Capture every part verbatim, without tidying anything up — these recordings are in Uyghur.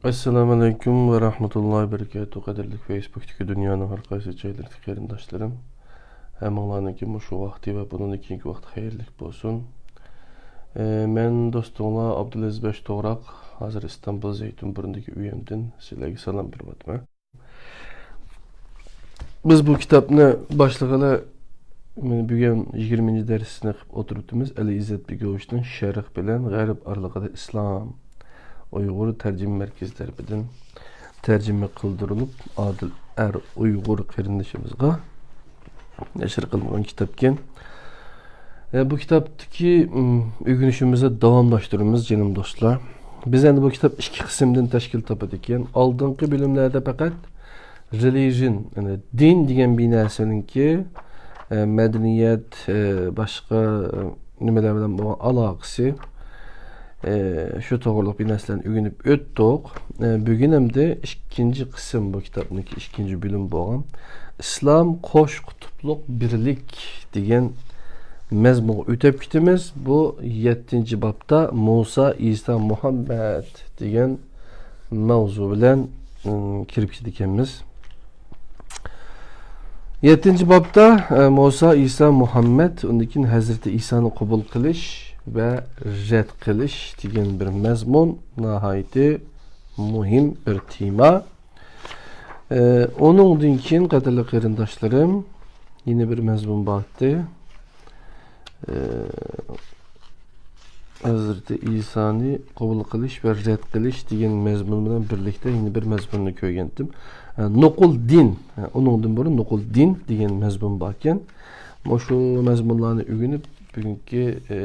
ئەسسالامۇ ئەلەيكۇم ۋە رەھمەتۇللاھى ۋە بەرىكاتۇھ. قەدىرلىك فېيسبۇكتىكى دۇنيانىڭ ھەر قايسى جايلىرىدىكى قېرىنداشلىرىم، ھەممىڭلارنىڭكى مۇشۇ ۋاقتى ۋە بۇنىڭدىن كېيىنكى ۋاقتى خەيرلىك بولسۇن. ئى، مەن دوستۇڭلار ئابدۇلئەزىز بەش توغراق، ھازىر ئىستانبۇل زەيتۇنبۇرنىدىكى ئۆيۈمدىن سىلەرگە سالام بېرىۋاتىمەن. بىز بۇ كىتابنى باشلىغىلى، مانا، بۈگۈن يىگىرمىنچى دەرسنى قىلىپ ئولتۇرۇپتىمىز. ئەلى ئىززەت بېگوۋىچنىڭ شەرق بىلەن غەرب ئارىلىقىدا ئىسلام ئۇيغۇر تەرجىمە مەركىزى تەرىپىدىن تەرجىمە قىلدۇرۇلۇپ، ئادىل ئەر ئۇيغۇر قېرىندىشىمىزغا نەشر قىلىنغان كىتابكەن. ئە، بۇ كىتابتىكى، ئىم، ئۆگىنىشىمىزنى داۋاملاشتۇرىمىز، جېنىم دوستلار. بىز ئەمدى بۇ كىتاب ئىككى قىسىمدىن تەشكىل تاپىدىكەن. ئالدىنقى بۆلۈملەردە پەقەت رېلىژن، يەنى دىن دېگەن بىر نەرسىنىڭكى، ئە، مەدەنىيەت، ئە، باشقا، ئە، نېمىلەر بىلەن بولغان ئالاقىسى، ئە، شۇ توغرىلىق بىر نەرسىلەرنى ئۆگىنىپ ئۆتتۇق. ئە، بۈگۈن ئەمدى ئىككىنچى قىسىم، بۇ كىتابنىڭكى ئىككىنچى بۆلۈمى بولغان ئىسلام قوش قۇتۇپلۇق بىرلىك دېگەن مەزمۇنغا ئۆتۈپ كېتىمىز. بۇ يەتتىنچى بابتا مۇسا، ئىسا، مۇھەممەد دېگەن ماۋزۇ بىلەن، ئىم، كىرىپ كېتىدىكەنمىز. يەتتىنچى بابتا، ئە، مۇسا، ئىسا، مۇھەممەد، ئۇندىن كېيىن ھەزرىتى ئىسانى قوبۇل قىلىش ۋە رەت قىلىش دېگەن بىر مەزمۇن، ناھايىتى مۇھىم بىر تېما. ئە، ئۇنىڭدىن كېيىن، قەدىرلىك قېرىنداشلىرىم، يەنە بىر مەزمۇن بارتتى. ئە، ھەزرىتى ئىسانى قوبۇل قىلىش ۋە رەت قىلىش دېگەن مەزمۇن بىلەن بىرلىكتە يەنە بىر مەزمۇننى كۆرگەنتىم. ئە، نوقۇل دىن، ئە، ئۇنىڭدىن بۇرۇن نوقۇل دىن دېگەن مەزمۇن باركەن. مۇشۇ مەزمۇنلارنى ئۆگىنىپ، بۈگۈنكى، ئە،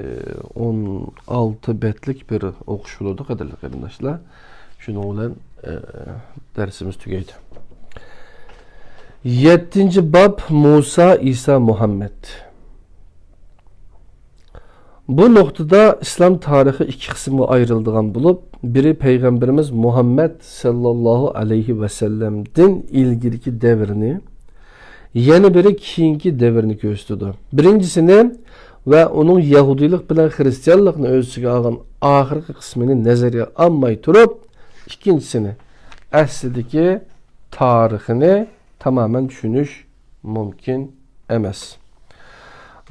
ئون ئالتە بەتلىك بىر ئوقۇش بولىدۇ، قەدىرلىك قېرىنداشلار. شۇنىڭ بىلەن، ئە، دەرسىمىز تۈگەيدۇ. يەتتىنچى باب، مۇسا، ئىسا، مۇھەممەد. بۇ نۇقتىدا ئىسلام تارىخى ئىككى قىسىمغا ئايرىلىدىغان بولۇپ، بىرى پەيغەمبىرىمىز مۇھەممەد سەللەللاھۇ ئەلەيھى ۋەسەللەمدىن ئىلگىرىكى دەۋرنى، يەنە بىرى كېيىنكى دەۋرنى كۆرسىتىدۇ. بىرىنچىسىنى ۋە ئۇنىڭ يەھۇدىيلىق بىلەن خىرىستىيانلىقنى ئۆز ئىچىگە ئالغان ئاخىرقى قىسمىنى نەزەرگە ئالماي تۇرۇپ، ئىككىنچىسىنى، ئەسلىدىكى تارىخىنى تامامەن چۈشىنىش مۇمكىن ئەمەس.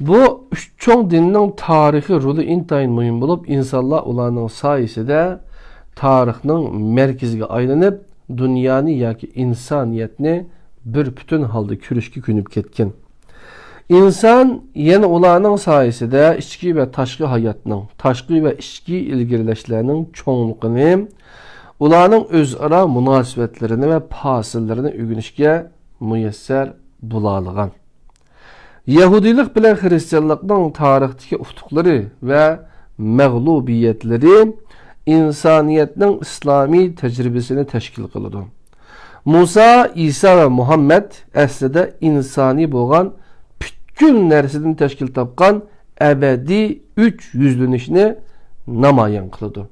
بۇ ئۈچ چوڭ دىننىڭ تارىخىي رولى ئىنتايىن مۇھىم بولۇپ، ئىنسانلار ئۇلارنىڭ سايىسىدە تارىخنىڭ مەركىزىگە ئايلىنىپ، دۇنيانى ياكى ئىنسانىيەتنى بىر پۈتۈن ھالدا كۆرۈشكە كۆنۈپ كەتكەن. ئىنسان يەنە ئۇلارنىڭ سايىسىدە ئىچكى ۋە تاشقى ھاياتنىڭ، تاشقى ۋە ئىچكى ئىلگىرىلەشلەرنىڭ چوڭلۇقىنى، ئۇلارنىڭ ئۆزئارا مۇناسىۋەتلىرىنى ۋە پاسىللىرىنى ئۆگىنىشكە مۇيەسسەر بولالىغان. يەھۇدىيلىق بىلەن خىرىستىيانلىقنىڭ تارىختىكى ئۇتۇقلىرى ۋە مەغلۇبىيەتلىرى ئىنسانىيەتنىڭ ئىسلامىي تەجرىبىسىنى تەشكىل قىلىدۇ. مۇسا، ئىسا ۋە مۇھەممەد ئەسلىدە ئىنسانىي بولغان پۈتكۈل نەرسىدىن تەشكىل تاپقان ئەبەدىي ئۈچ يۈزلىنىشنى نامايان قىلىدۇ.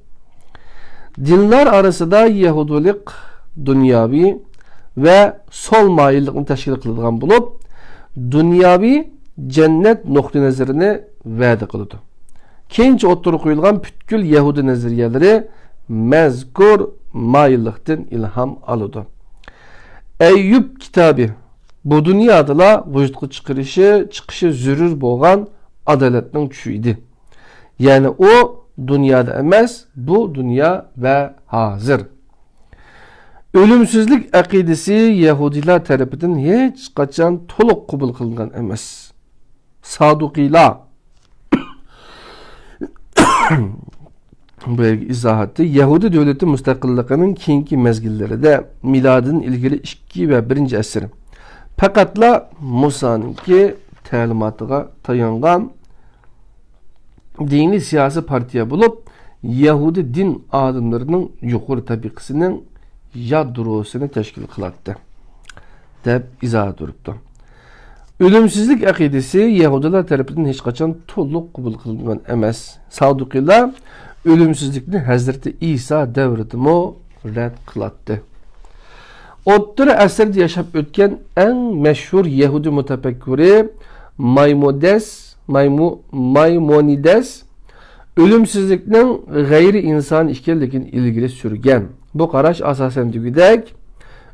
دىنلار ئارىسىدا يەھۇدىيلىق دۇنياۋى ۋە سول مايىللىقنى تەشكىل قىلىدىغان بولۇپ، دۇنياۋى جەننەت نۇقتىئىنەزىرىنى ۋەدە قىلىدۇ. كېيىنچە ئوتتۇرىغا قويۇلغان پۈتكۈل يەھۇدىي نەزەرىيەلىرى مەزكۇر مايىللىقتىن ئىلھام ئالىدۇ. ئەييۇب كىتابى بۇ دۇنيادىلا ۋۇجۇدقا چىقىرىشى، چىقىشى زۆرۈر بولغان ئادالەتنىڭ چۈشى ئىدى. يەنى ئۇ دۇنيادا ئەمەس، بۇ دۇنيا ۋە ھازىر. ئۆلۈمسىزلىك ئەقىدىسى يەھۇدىيلار تەرىپىدىن ھېچقاچان تولۇق قوبۇل قىلىنغان ئەمەس. سادۇقىيلار بۇ يەرگە ئىزاھاتى، يەھۇدىي دۆلىتى مۇستەقىللىقىنىڭ كېيىنكى مەزگىللىرىدە، مىلادىدىن ئىلگىرى ئىككى ۋە بىرىنچى ئەسىر، پەقەتلا مۇسانىڭكى تەلىماتىغا تايانغان دىنىي سىياسىي پارتىيە بولۇپ، يەھۇدىي دىن ئالىملىرىنىڭ يۇقىرى تەبىقىسىنىڭ يادروسىنى تەشكىل قىلاتتى، دەپ ئىزاھات بېرىپتۇ. ئۆلۈمسىزلىك ئەقىدىسى يەھۇدىيلار تەرىپىدىن ھېچقاچان تولۇق قوبۇل قىلىنغان ئەمەس. سادۇقىيلار ئۆلۈمسىزلىكنى ھەزرىتى ئىسا دەۋرىدىمۇ رەت قىلاتتى. ئوتتۇرا ئەسىردە ياشاپ ئۆتكەن ئەڭ مەشھۇر يەھۇدىي مۇتەپەككۇرى مايمودەس، مايمۇ-، مايمونىدەس ئۆلۈمسىزلىكنىڭ غەيرىي ئىنسانىي ئىكەنلىكىنى ئىلگىرى سۈرگەن. بۇ قاراش ئاساسەن دېگۈدەك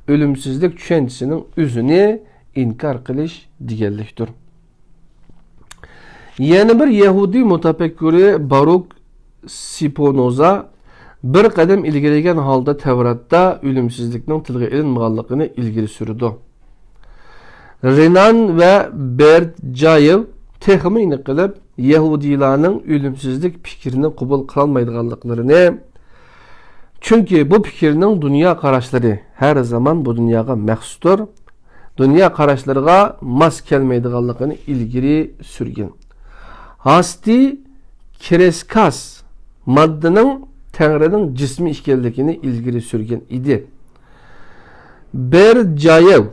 ئۆلۈمسىزلىك چۈشەنچىسىنىڭ ئۆزىنى ئىنكار قىلىش دېگەنلىكتۇر. يەنە بىر يەھۇدىي مۇتەپەككۇرى باروك سپىنوزا بىر قەدەم ئىلگىرىلىگەن ھالدا تەۋراتتا ئۆلۈمسىزلىكنىڭ تىلغا ئېلىنمىغانلىقىنى ئىلگىرى سۈرىدۇ. رېنان ۋە بېردجايېۋ تېخىمۇ ئېنىق قىلىپ، يەھۇدىيلارنىڭ ئۆلۈمسىزلىك پىكرىنى قوبۇل قىلالمايدىغانلىقلىرىنى، چۈنكى بۇ پىكىرنىڭ دۇنيا قاراشلىرى ھەر زامان بۇ دۇنياغا مەخسۇستۇر، دۇنيا قاراشلىرىغا ماس كەلمەيدىغانلىقىنى ئىلگىرى سۈرگەن. ھاستى كرېسكاس ماددىنىڭ تەڭرىنىڭ جىسمى ئىكەنلىكىنى ئىلگىرى سۈرگەن ئىدى. بېردجايېۋ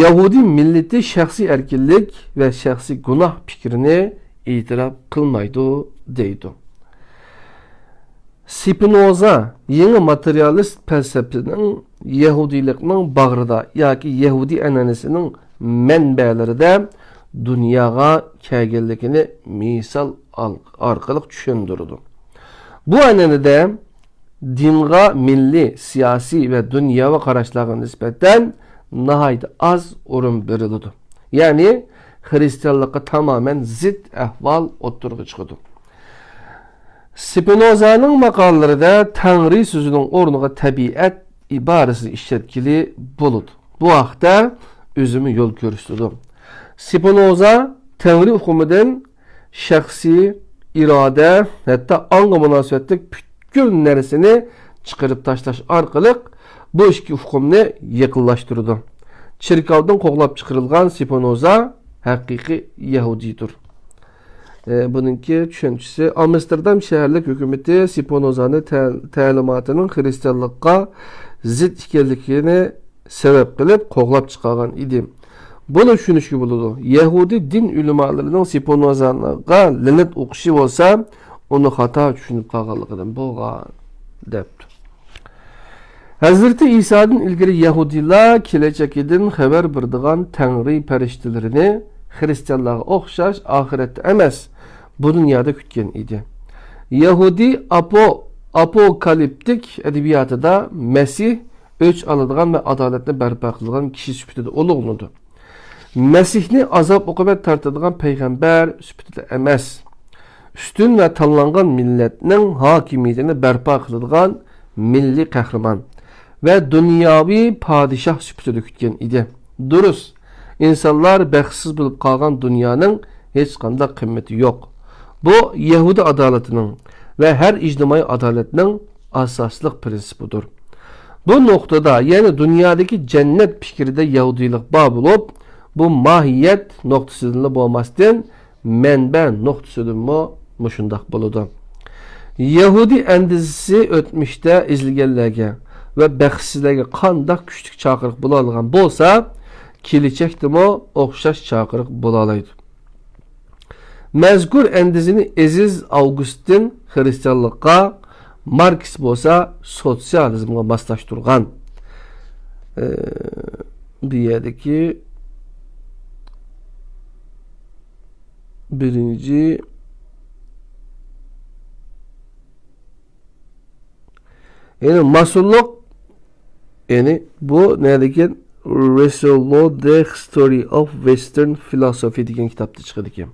يەھۇدىي مىللىتى شەخسىي ئەركىنلىك ۋە شەخسىي گۇناھ پىكرىنى ئېتىراپ قىلمايدۇ، دەيدۇ. سپىنوزا يېڭى ماتېرىيالىست پەلسەپىنىڭ يەھۇدىيلىقنىڭ باغرىدا ياكى يەھۇدىي ئەنئەنىسىنىڭ مەنبەلىرىدە دۇنياغا كەلگەنلىكىنى مىسال ئال-، ئارقىلىق چۈشەندۈرىدۇ. بۇ ئەنئەنىدە دىنغا مىللىي، سىياسىي ۋە دۇنياۋى قاراشلارغا نىسبەتەن ناھايىتى ئاز ئورۇن بېرىلىدۇ. يەنى خىرىستىيانلىققا تامامەن زىت ئەھۋال ئوتتۇرىغا چىقىدۇ. سپىنوزانىڭ ماقالىلىرىدە تەڭرى سۆزىنىڭ ئورنىغا تەبىئەت ئىبارىسىنى ئىشلەتكىلى بولىدۇ. بۇ ھەقتە ئۆزىمۇ يول كۆرسىتىدۇ. سپىنوزا تەڭرى ئۇقۇمىدىن شەخسىي، ئىرادە، ھەتتا ئاڭغا مۇناسىۋەتلىك پۈتكۈل نەرسىنى چىقىرىپ تاشلاش ئارقىلىق بۇ ئىككى ئۇقۇمنى يېقىنلاشتۇرىدۇ. چېركاۋدىن قوغلاپ چىقىرىلغان سپىنوزا ھەقىقىي يەھۇدىيدۇر. ئە، بۇنىڭكى چۈشەنچىسى، ئامستېردام شەھەرلىك ھۆكۈمىتى سپىنوزانى تە-، تەلىماتىنىڭ خىرىستىيانلىققا زىت ئىكەنلىكىنى سەۋەب قىلىپ قوغلاپ چىقارغان ئىدى. بۇنى چۈشىنىشكە بولىدۇ. يەھۇدىي دىن ئۆلىمالىرىنىڭ سپىنوزانىڭغا لەنەت ئوقۇشى بولسا، ئۇنى خاتا چۈشىنىپ قالغانلىقىدىن بولغان، دەپتۇ. ھەزرىتى ئىسادىن ئىلگىرى يەھۇدىيلار كېلەچەكىدىن خەۋەر بېرىدىغان تەڭرى پەرىشتىلىرىنى خىرىستىيانلارغا ئوخشاش ئاخىرەتتە ئەمەس، بۇ دۇنيادا كۈتكەن ئىدى. يەھۇدىي ئاپو-، ئاپوكالىپتىك ئەدەبىياتىدا مەسىھ ئۆچ ئالىدىغان ۋە ئادالەتنى بەرپا قىلىدىغان كىشى سۈپىتىدە ئۇلۇغلىنىدۇ. مەسىھنى ئازاب-ئوقۇبەت تارتىدىغان پەيغەمبەر سۈپىتىدە ئەمەس، ئۈستۈن ۋە تاللانغان مىللەتنىڭ ھاكىمىيىتىنى بەرپا قىلىدىغان مىللىي قەھرىمان ۋە دۇنياۋى پادىشاھ سۈپىتىدە كۈتكەن ئىدى. دۇرۇس، ئىنسانلار بەختسىز بولۇپ قالغان دۇنيانىڭ ھېچقانداق قىممىتى يوق. بۇ يەھۇدىي ئادالىتىنىڭ ۋە ھەر ئىجتىمائىي ئادالەتنىڭ ئاساسلىق پىرىنسىپىدۇر. بۇ نۇقتىدا، يەنى دۇنيادىكى جەننەت پىكرىدە يەھۇدىيلىق بار بولۇپ، بۇ ماھىيەت نۇقتىسىدىنلا بولماستىن، مەنبە نۇقتىسىدىنمۇ مۇشۇنداق بولىدۇ. يەھۇدىي ئەندىزىسى ئۆتمۈشتە ئېزىلگەنلەرگە ۋە بەختسىزلەرگە قانداق كۈچلۈك چاقىرىق بولالىغان بولسا، كېلىچەكتىمۇ ئوخشاش چاقىرىق بولالايدۇ. مەزكۇر ئەندىزىنى ئېزىز ئاۋگۇستىن خىرىستىيانلىققا، ماركس بولسا سوتسىيالىزمغا ماسلاشتۇرغان. ئى، بۇ يەردىكى بىرىنچى، يەنى ماسونلۇق، يەنى بۇ نەدىكىن؟ Resolo the History of Western Philosophy دېگەن كىتابتا چىقىدىكەن.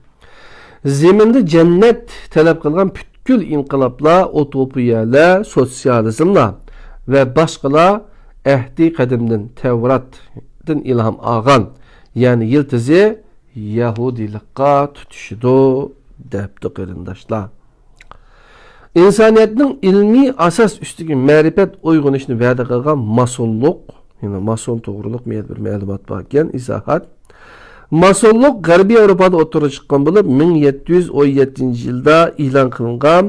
زېمىندا جەننەت تەلەپ قىلغان پۈتكۈل ئىنقىلابلار، ئۇتوپىيەلەر، سوتسىيالىزملار ۋە باشقىلار ئەھدى قەدىمدىن، تەۋراتتىن ئىلھام ئالغان، يەنى يىلتىزى يەھۇدىيلىققا تۇتىشىدۇ، دەپتۇ قېرىنداشلار. ئىنسانىيەتنىڭ ئىلمىي ئاساس ئۈستىگە مەرىپەت ئويغىنىشنى ۋەدە قىلغان ماسونلۇق، يەنى ماسون توغرۇلۇق بۇ يەردە بىر مەلۇمات باركەن، ئىزاھات. ماسونلۇق غەربىي ياۋروپادا ئوتتۇرىغا چىققان بولۇپ، مىڭ يەتتە يۈز ئون يەتتىنچى يىلدا ئېلان قىلىنغان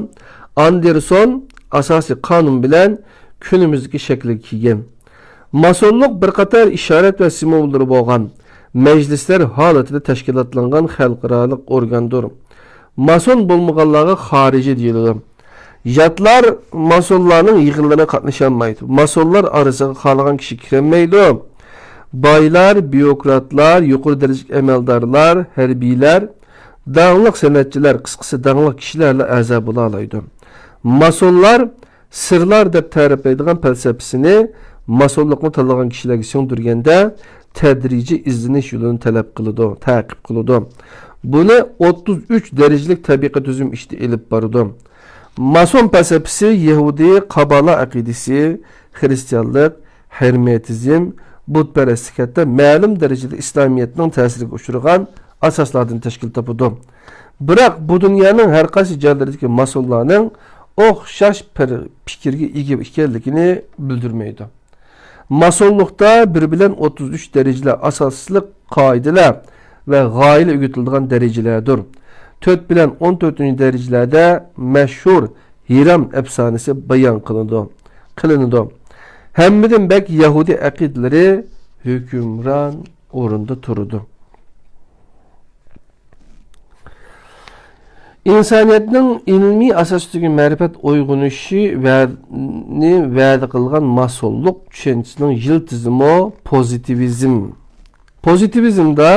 ئاندېرسون ئاساسىي قانۇن بىلەن كۈنىمىزدىكى شەكىلگە كىرگەن. ماسونلۇق بىر قاتار ئىشارەت ۋە سىمۋوللىرى بولغان مەجلىسلەر ھالىتىدە تەشكىلاتلانغان خەلقئارالىق ئورگاندۇر. ماسون بولمىغانلارغا خارىجىي دېيىلىدۇ. ياتلار ماسونلارنىڭ يىغىنلىرىغا قاتنىشالمايدۇ. ماسونلار ئارىسىغا خالىغان كىشى كىرەلمەيدۇ. بايلار، بيۇروكراتلار، يۇقىرى دەرىجىلىك ئەمەلدارلار، ھەربىيلەر، داڭلىق سەنئەتچىلەر، قىسقىسى، داڭلىق كىشىلەرلا ئەزا بولالايدۇ. ماسونلار سىرلار دەپ تەرىپلەيدىغان پەلسەپىسىنى ماسونلۇقنى تاللىغان كىشىلەرگە سىڭدۈرگەندە، تەدرىجىي ئىزدىنىش يولىنى تەلەپ قىلىدۇ، تەقىب قىلىدۇ. بۇنى ئوتتۇز ئۈچ دەرىجىلىك تەبىقە تۈزۈم ئىچىدە ئېلىپ بارىدۇ. ماسون پەلسەپىسى يەھۇدىي قابالا ئەقىدىسى، خىرىستىيانلىق، ھېرمېتىزم، بۇتپەرەسلىك ھەتتا مەلۇم دەرىجىدە ئىسلامىيەتنىڭ تەسىرىگە ئۇچرىغان ئاساسلاردىن تەشكىل تاپىدۇ. بىراق بۇ دۇنيانىڭ ھەر قايسى جايلىرىدىكى ماسونلارنىڭ ئوخشاش پىر-، پىكىرگە ئىگە ئىكەنلىكىنى بىلدۈرمەيدۇ. ماسونلۇقتا بىر بىلەن ئوتتۇز ئۈچ دەرىجىلەر ئاساسلىق قائىدىلەر ۋە غايىلەر ئۆگىتىلىدىغان دەرىجىلەردۇر. تۆت بىلەن ئون تۆتىنچى دەرىجىلەردە مەشھۇر ھىرام ئەپسانىسى بايان قىلىنىدۇ، قىلىنىدۇ. ھەممىدىن بەك يەھۇدىي ئەقىدىلىرى ھۆكۈمران ئورۇندا تۇرىدۇ. ئىنسانىيەتنىڭ ئىلمىي ئاساستىكى مەرىپەت ئويغىنىشى ۋە، نى ۋەدە قىلغان ماسونلۇق چۈشەنچىسىنىڭ يىلتىزىمۇ پوزىتىۋىزم. پوزىتىۋىزمدا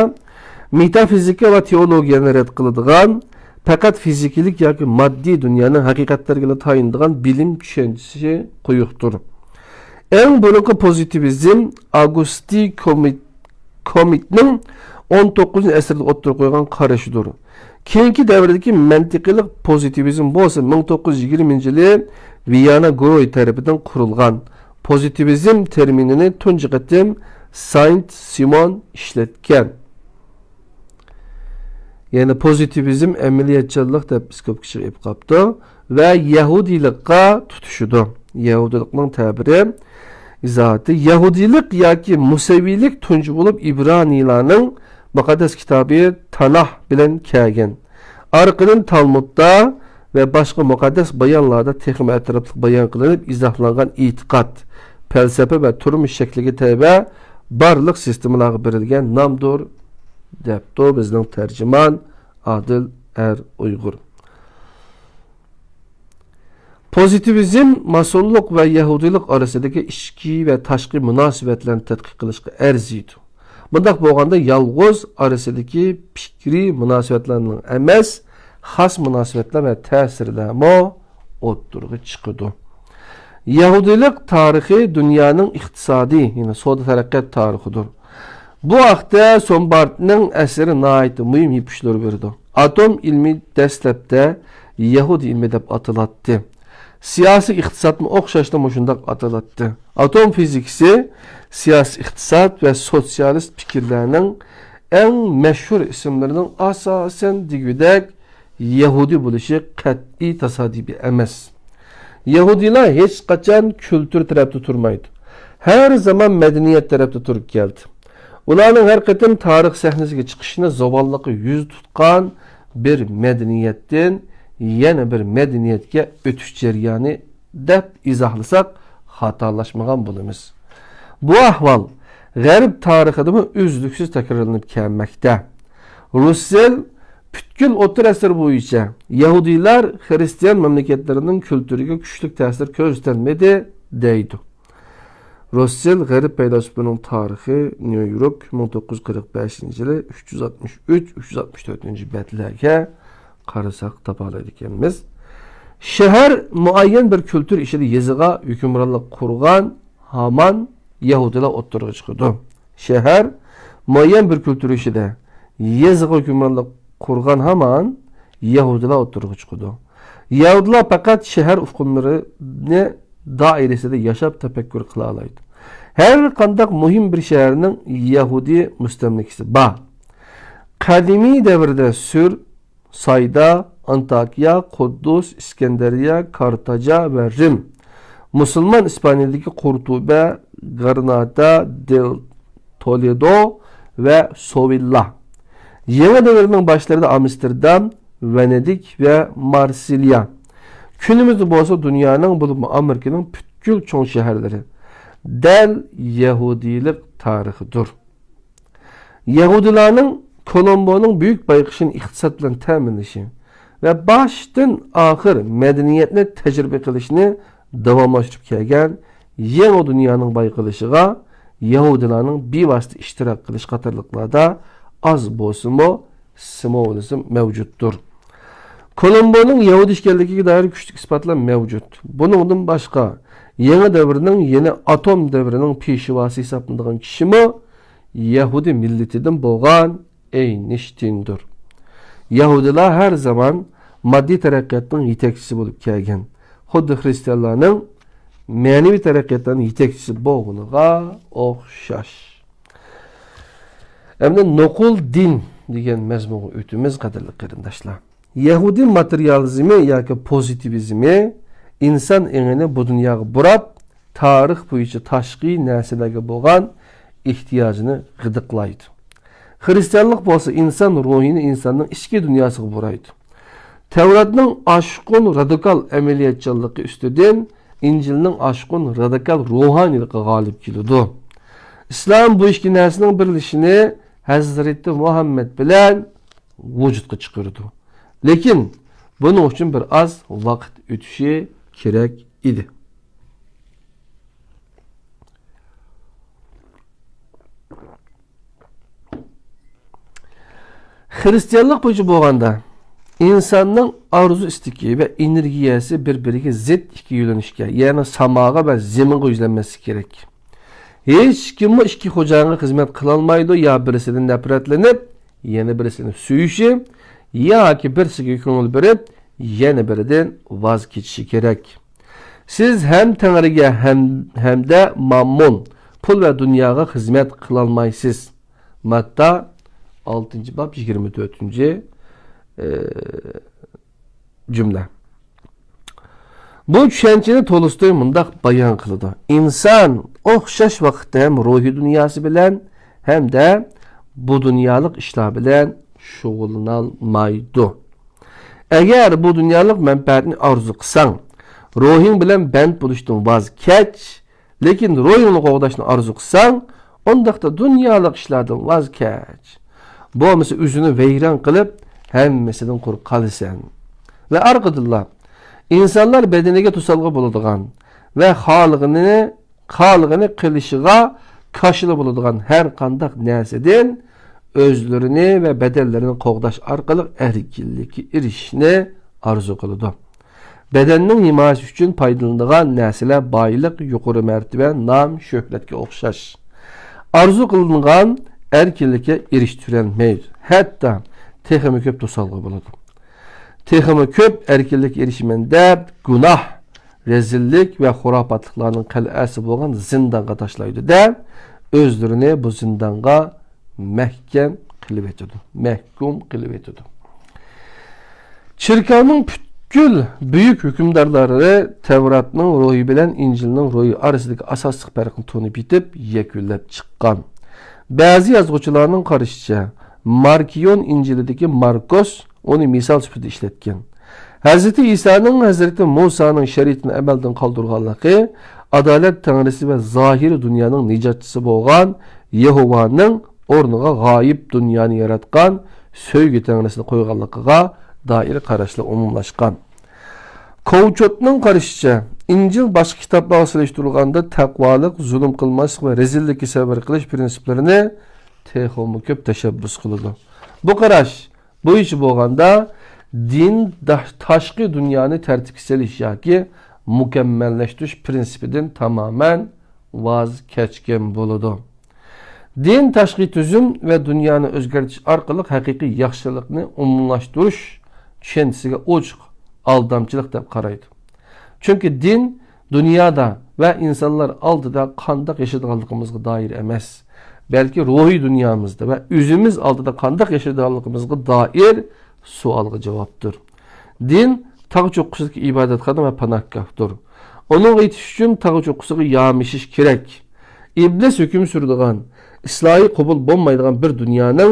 مېتافىزىكا ۋە تېئولوگىيەنى رەت قىلىدىغان، پەقەت فىزىكىلىك ياكى ماددىي دۇنيانىڭ ھەقىقەتلىرىگىلا تايىنىدىغان بىلىم چۈشەنچىسى قويۇقتۇر. ئەڭ بۇرۇنقى پوزىتىۋىزم ئاگۇستى كومىت-، كومىتنىڭ ئون توققۇزىنچى ئەسىردە ئوتتۇرىغا قويغان قارىشىدۇر. كېيىنكى دەۋردىكى مەنتىقىيلىق پوزىتىۋىزم بولسا مىڭ توققۇز يۈز يىگىرمىنچى يىلى ۋىيانا گروي تەرىپىدىن قۇرۇلغان. پوزىتىۋىزم تېرمىنىنى تۇنجى قېتىم ساينت سىمون ئىشلەتكەن. يەنى پوزىتىۋىزم ئەمەلىيەتچانلىق دەپ ئىسكوپكىچىغا ئېلىپ قاپتۇ ۋە يەھۇدىيلىققا تۇتىشىدۇ. يەھۇدىيلىقنىڭ تەبىرى، ئىزاھاتى، يەھۇدىيلىق ياكى مۇسەۋىيلىك تۇنجى بولۇپ ئىبرانىيلارنىڭ مۇقەددەس كىتابى تاناھ بىلەن كەلگەن. ئارقىدىن تالمۇدتا ۋە باشقا مۇقەددەس بايانلاردا تېخىمۇ ئەتراپلىق بايان قىلىنىپ ئىزاھلانغان ئېتىقاد، پەلسەپە ۋە تۇرمۇش شەكلىگە تەۋە بارلىق سىستېمىلارغا بېرىلگەن نامدۇر، دەپتۇ بىزنىڭ تەرجىمان ئادىل ئەر ئۇيغۇر. پوزىتىۋىزم ماسونلۇق ۋە يەھۇدىيلىق ئارىسىدىكى ئىچكى ۋە تاشقى مۇناسىۋەتلەرنى تەتقىق قىلىشقا ئەرزىيدۇ. بۇنداق بولغاندا يالغۇز ئارىسىدىكى پىكرىي مۇناسىۋەتلەرنىڭ ئەمەس، خاس مۇناسىۋەتلەر ۋە تەسىرلەرمۇ ئوتتۇرىغا چىقىدۇ. يەھۇدىيلىق تارىخى دۇنيانىڭ ئىقتىسادىي، يەنى سودا تەرەققىيات تارىخىدۇر. بۇ ھەقتە سومبارتنىڭ ئەسىرى ناھايىتى مۇھىم ئىپۇچلىرى بېرىدۇ. ئاتوم ئىلمى دەسلەپتە يەھۇدىي ئىلمى دەپ ئاتىلاتتى. سىياسىي ئىقتىسادمۇ ئوخشاشلا مۇشۇنداق ئاتىلاتتى. ئاتوم فىزىكىسى سىياسىي ئىقتىساد ۋە سوتسىيالىست پىكىرلەرنىڭ ئەڭ مەشھۇر ئىسىملىرىنىڭ ئاساسەن دېگۈدەك يەھۇدىي بولۇشى قەتئىي تاسادىپىي ئەمەس. يەھۇدىيلار ھېچقاچان كۈلتۈر تەرەپتە تۇرمايدۇ. ھەر زامان مەدەنىيەت تەرەپتە تۇرۇپ كەلدى. ئۇلارنىڭ ھەر قېتىم تارىخ سەھنىسىگە چىقىشىنى زاۋاللىققا يۈز تۇتقان بىر مەدەنىيەتتىن يەنە بىر مەدەنىيەتكە ئۆتۈش جەريانى دەپ ئىزاھلىساق خاتالاشمىغان بولىمىز. بۇ ئەھۋال غەرب تارىخىدىمۇ ئۈزلۈكسىز تەكرارلىنىپ كەلمەكتە. رۇسسېل پۈتكۈل ئوتتۇرا ئەسىر بويىچە يەھۇدىيلار خىرىستىيان مەملىكەتلىرىنىڭ كۈلتۈرىگە كۈچلۈك تەسىر كۆرسىتەلمىدى، دەيدۇ. رۇسسېل غەرب پەيلاسوپلىرىنىڭ تارىخى، نيۇ يورك، مىڭ توققۇز يۈز قىرىق بەشىنچى يىلى ئۈچ يۈز ئاتمىش ئۈچ، ئۈچ يۈز ئاتمىش تۆتىنچى بەتلەرگە قارىساق تاپالايدىكەنمىز. شەھەر مۇئەييەن بىر كۈلتۈر ئىچىدە يېزىغا ھۆكۈمرانلىق قۇرغان ھامان يەھۇدىيلار ئوتتۇرىغا چىقىدۇ. شەھەر مۇئەييەن بىر كۈلتۈر ئىچىدە يېزىغا ھۆكۈمرانلىق قۇرغان ھامان يەھۇدىيلار ئوتتۇرىغا چىقىدۇ. يەھۇدىيلار پەقەت شەھەر ئۇقۇملىرىنى دائىرىسىدە ياشاپ تەپەككۇر قىلالايدۇ. ھەر قانداق مۇھىم بىر شەھەرنىڭ يەھۇدىي مۇستەملىكىسى بار. قەدىمىي دەۋردە سۈر، سايدا، ئانتاكىيا، قۇددۇس، ئىسكەندەرىيە، كارتاجا ۋە رىم. مۇسۇلمان ئىسپانىيەدىكى قۇرتۇبە، گرانادا دېل تولېدو ۋە سوۋىللا. يېڭى دەۋرنىڭ باشلىرىدا ئامستېردام، ۋېنېدىك ۋە مارسىليا. كۈنىمىزدە بولسا دۇنيانىڭ، بولۇپمۇ ئامېرىكىنىڭ پۈتكۈل چوڭ شەھەرلىرى دەل يەھۇدىيلىق تارىخىدۇر. يەھۇدىيلارنىڭ كولومبونىڭ بۈيۈك بايقىشىنى ئىقتىساد بىلەن تەمىنلىشى ۋە باشتىن ئاخىر مەدەنىيەتنى تەجرىبە قىلىشنى داۋاملاشتۇرۇپ كەلگەن يېڭى دۇنيانىڭ بايقىلىشىغا يەھۇدىيلارنىڭ بىۋاسىتە ئىشتىراك قىلىشى قاتارلىقلاردا ئاز بولسىمۇ سىمۋولىزم مەۋجۇتتۇر. كولومبونىڭ يەھۇدىي ئىكەنلىكىگە دائىر كۈچلۈك ئىسپاتلار مەۋجۇت. بۇنىڭدىن باشقا، يېڭى دەۋرنىڭ، يەنى ئاتوم دەۋرىنىڭ پېشۋاسى ھېسابلىنىدىغان كىشىمۇ يەھۇدىي مىللىتىدىن بولغان ئەينىشتىندۇر. يەھۇدىيلار ھەر زامان ماددىي تەرەققىياتنىڭ يېتەكچىسى بولۇپ كەلگەن، خۇددى خىرىستىيانلارنىڭ مەنىۋى تەرەققىياتلارنىڭ يېتەكچىسى بولغىنىغا ئوخشاش. ئەمدى نوقۇل دىن دېگەن مەزمۇنغا ئۆتىمىز، قەدىرلىك قېرىنداشلار. يەھۇدىي ماتېرىيالىزمى ياكى پوزىتىۋىزمى ئىنسان ئېڭىنى بۇ دۇنياغا بۇراپ، تارىخ بويىچە تاشقى نەرسىلەرگە بولغان ئېھتىياجىنى غىدىقلايدۇ. خىرىستىيانلىق بولسا ئىنسان روھىنى ئىنساننىڭ ئىچكى دۇنياسىغا بۇرايدۇ. تەۋراتنىڭ ئاشقۇن رادىكال ئەمەلىيەتچانلىقى ئۈستىدىن ئىنجىلنىڭ ئاشقۇن رادىكال روھانىيلىقى غالىب كېلىدۇ. ئىسلام بۇ ئىككى نەرسىنىڭ بىرلىشىشىنى ھەزرىتى مۇھەممەد بىلەن ۋۇجۇدقا چىقىرىدۇ. لېكىن بۇنىڭ ئۈچۈن بىر ئاز ۋاقىت ئۆتۈشى كېرەك ئىدى. خىرىستىيانلىق بويىچە بولغاندا، ئىنساننىڭ ئارزۇ ئىستىكى ۋە ئېنېرگىيەسى بىر-بىرىگە زىت ئىككى يۆنىلىشكە، يەنى ساماغا ۋە زېمىنغا يۈزلەنمەسلىكى كېرەك. ھېچكىممۇ ئىككى خوجايىنغا خىزمەت قىلالمايدۇ، يا بىرسىدىن نەپرەتلىنىپ، يەنە بىرسىنى سۆيۈشى ياكى بىرسىگە كۆڭۈل بېرىپ، يەنە بىرىدىن ۋاز كېچىشى كېرەك. سىز ھەم تەڭرىگە ھەم، ھەمدە ماممۇن، پۇل ۋە دۇنياغا خىزمەت قىلالمايسىز. ماتتا، ئالتىنچى باب، يىگىرمە تۆتىنچى، ئى، جۈملە. بۇ چۈشەنچىنى تولستوي مۇنداق بايان قىلىدۇ: ئىنسان ئوخشاش ۋاقىتتا ھەم روھىي دۇنياسى بىلەن، ھەمدە بۇ دۇنيالىق ئىشلار بىلەن شۇغۇللىنالمايدۇ. ئەگەر بۇ دۇنيالىق مەنپەئەتنى ئارزۇ قىلساڭ، روھىڭ بىلەن بەند بولۇشتىن ۋاز كەچ، لېكىن روھىڭنى قوغداشنى ئارزۇ قىلساڭ، ئۇنداقتا دۇنيالىق ئىشلاردىن ۋاز كەچ. بولمىسا ئۆزۈڭنى ۋەيران قىلىپ، ھەممىسىدىن قۇرۇق قالىسەن. ۋە ئارقىدىنلا، ئىنسانلار بەدىنىگە توسالغۇ بولىدىغان ۋە خالىغىنىنى، خالىغىنى قىلىشىغا كاشىلا بولىدىغان ھەر قانداق نەرسىدىن ئۆزلىرىنى ۋە بەدەنلىرىنى قوغداش ئارقىلىق ئەركىنلىككە ئېرىشىشنى ئارزۇ قىلىدۇ. بەدەننىڭ ھىمايىسى ئۈچۈن پايدىلىنىدىغان نەرسىلەر بايلىق، يۇقىرى مەرتىۋە، نام، شۆھرەتكە ئوخشاش. ئارزۇ قىلىنغان ئەركىنلىككە ئېرىشتۈرەلمەيدۇ. ھەتتا تېخىمۇ كۆپ توسالغۇ بولىدۇ. تېخىمۇ كۆپ ئەركىنلىككە ئېرىشىمەن دەپ، گۇناھ، رەزىللىك ۋە خۇراپاتلىقلارنىڭ قەلئەسى بولغان زىندانغا تاشلايدۇ-دە، ئۆزلىرىنى بۇ زىندانغا مەھكەم قىلىۋېتىدۇ، مەھكۇم قىلىۋېتىدۇ. چېركاۋنىڭ پۈتكۈل بۈيۈك ھۆكۈمدارلىرى تەۋراتنىڭ روھى بىلەن ئىنجىلنىڭ روھى ئارىسىدىكى ئاساسلىق پەرقنى تونۇپ يېتىپ، يەكۈنلەپ چىققان. بەزى يازغۇچىلارنىڭ قارىشىچە، ماركىيون ئىنجىلىدىكى ماركوس ئۇنى مىسال سۈپىتىدە ئىشلەتكەن. ھەزرىتى ئىسانىڭ ھەزرىتى مۇسانىڭ شەرىئىتىنى ئەمەلدىن قالدۇرغانلىقى، ئادالەت تەڭرىسى ۋە زاھىرىي دۇنيانىڭ نىجاتچىسى بولغان يېھوۋانىڭ ئورنىغا غايىب دۇنيانى ياراتقان سۆيگۈ تەڭرىسىنى قويغانلىقىغا دائىر قاراشلار ئومۇملاشقان. كوۋچوتنىڭ قارىشىچە، ئىنجىل باشقا كىتابلارغا سېلىشتۇرۇلغاندا تەقۋالىق، زۇلۇم قىلماسلىق ۋە رەزىللىككە سەۋر قىلىش پىرىنسىپلىرىنى تېخىمۇ كۆپ تەشەببۇس قىلىدۇ. بۇ قاراش بويىچە بولغاندا، دىن دا-، تاشقى دۇنيانى تەرتىپكە سېلىش ياكى مۇكەممەللەشتۈرۈش پىرىنسىپىدىن تامامەن ۋاز كەچكەن بولىدۇ. دىن تاشقى تۈزۈم ۋە دۇنيانى ئۆزگەرتىش ئارقىلىق ھەقىقىي ياخشىلىقنى ئومۇملاشتۇرۇش چۈشەنچىسىگە ئوچۇق ئالدامچىلىق دەپ قارايدۇ. چۈنكى دىن دۇنيادا ۋە ئىنسانلار ئالدىدا قانداق ياشايدىغانلىقىمىزغا دائىر ئەمەس، بەلكى روھىي دۇنيامىزدا ۋە ئۆزىمىز ئالدىدا قانداق ياشايدىغانلىقىمىزغا دائىر سوئالغا جاۋابتۇر. دىن تاغ چوققىسىدىكى ئىبادەتخانا ۋە پاناھگاھتۇر. ئۇنىڭغا يېتىش ئۈچۈن تاغ چوققىسىغا يامىشىش كېرەك. ئىبلىس ھۆكۈم سۈرىدىغان، ئىسلاھى قوبۇل بولمايدىغان بىر دۇنيانىڭ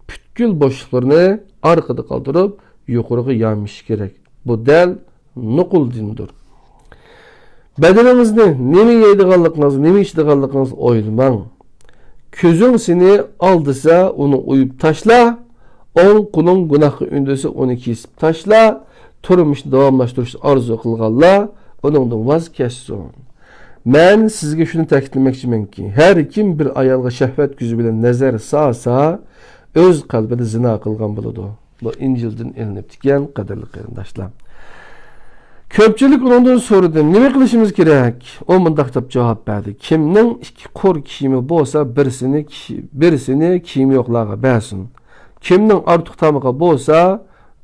پۈتكۈل بوشلۇقلىرىنى ئارقىدا قالدۇرۇپ، يۇقىرىغا يامىشىش كېرەك. بۇ دەل نوقۇل دىندۇر. بەدىنىڭىزنى، نېمە يەيدىغانلىقىڭىزنى، نېمە ئىچىدىغانلىقىڭىزنى ئويلىماڭ. كۆزۈڭ سېنى ئالدىسا، ئۇنى ئويۇپ تاشلا. ئوڭ قولۇڭ گۇناھقا ئۈندىسە، ئۇنى كېسىپ تاشلا. تۇرمۇشنى داۋاملاشتۇرۇشنى ئارزۇ قىلغانلار ئۇنىڭدىن ۋاز كەچسۇن. مەن سىزگە شۇنى تەكىتلىمەكچىمەنكى، ھەر كىم بىر ئايالغا شەھۋەت كۆزى بىلەن نەزەر سالسا، ئۆز قەلبىدە زىنا قىلغان بولىدۇ. بۇ ئىنجىلدىن ئېلىنىپتىكەن، قەدىرلىك قېرىنداشلار. كۆپچىلىك ئۇنىڭدىن سورىدى، نېمە قىلىشىمىز كېرەك؟ ئۇ مۇنداق دەپ جاۋاب بەردى، كىمنىڭ ئىككى قۇر كىيىمى بولسا، بىرسىنى كىي-، بىرسىنى كىيىمى يوقلارغا بەرسۇن. كىمنىڭ ئارتۇق تامىقى بولسا،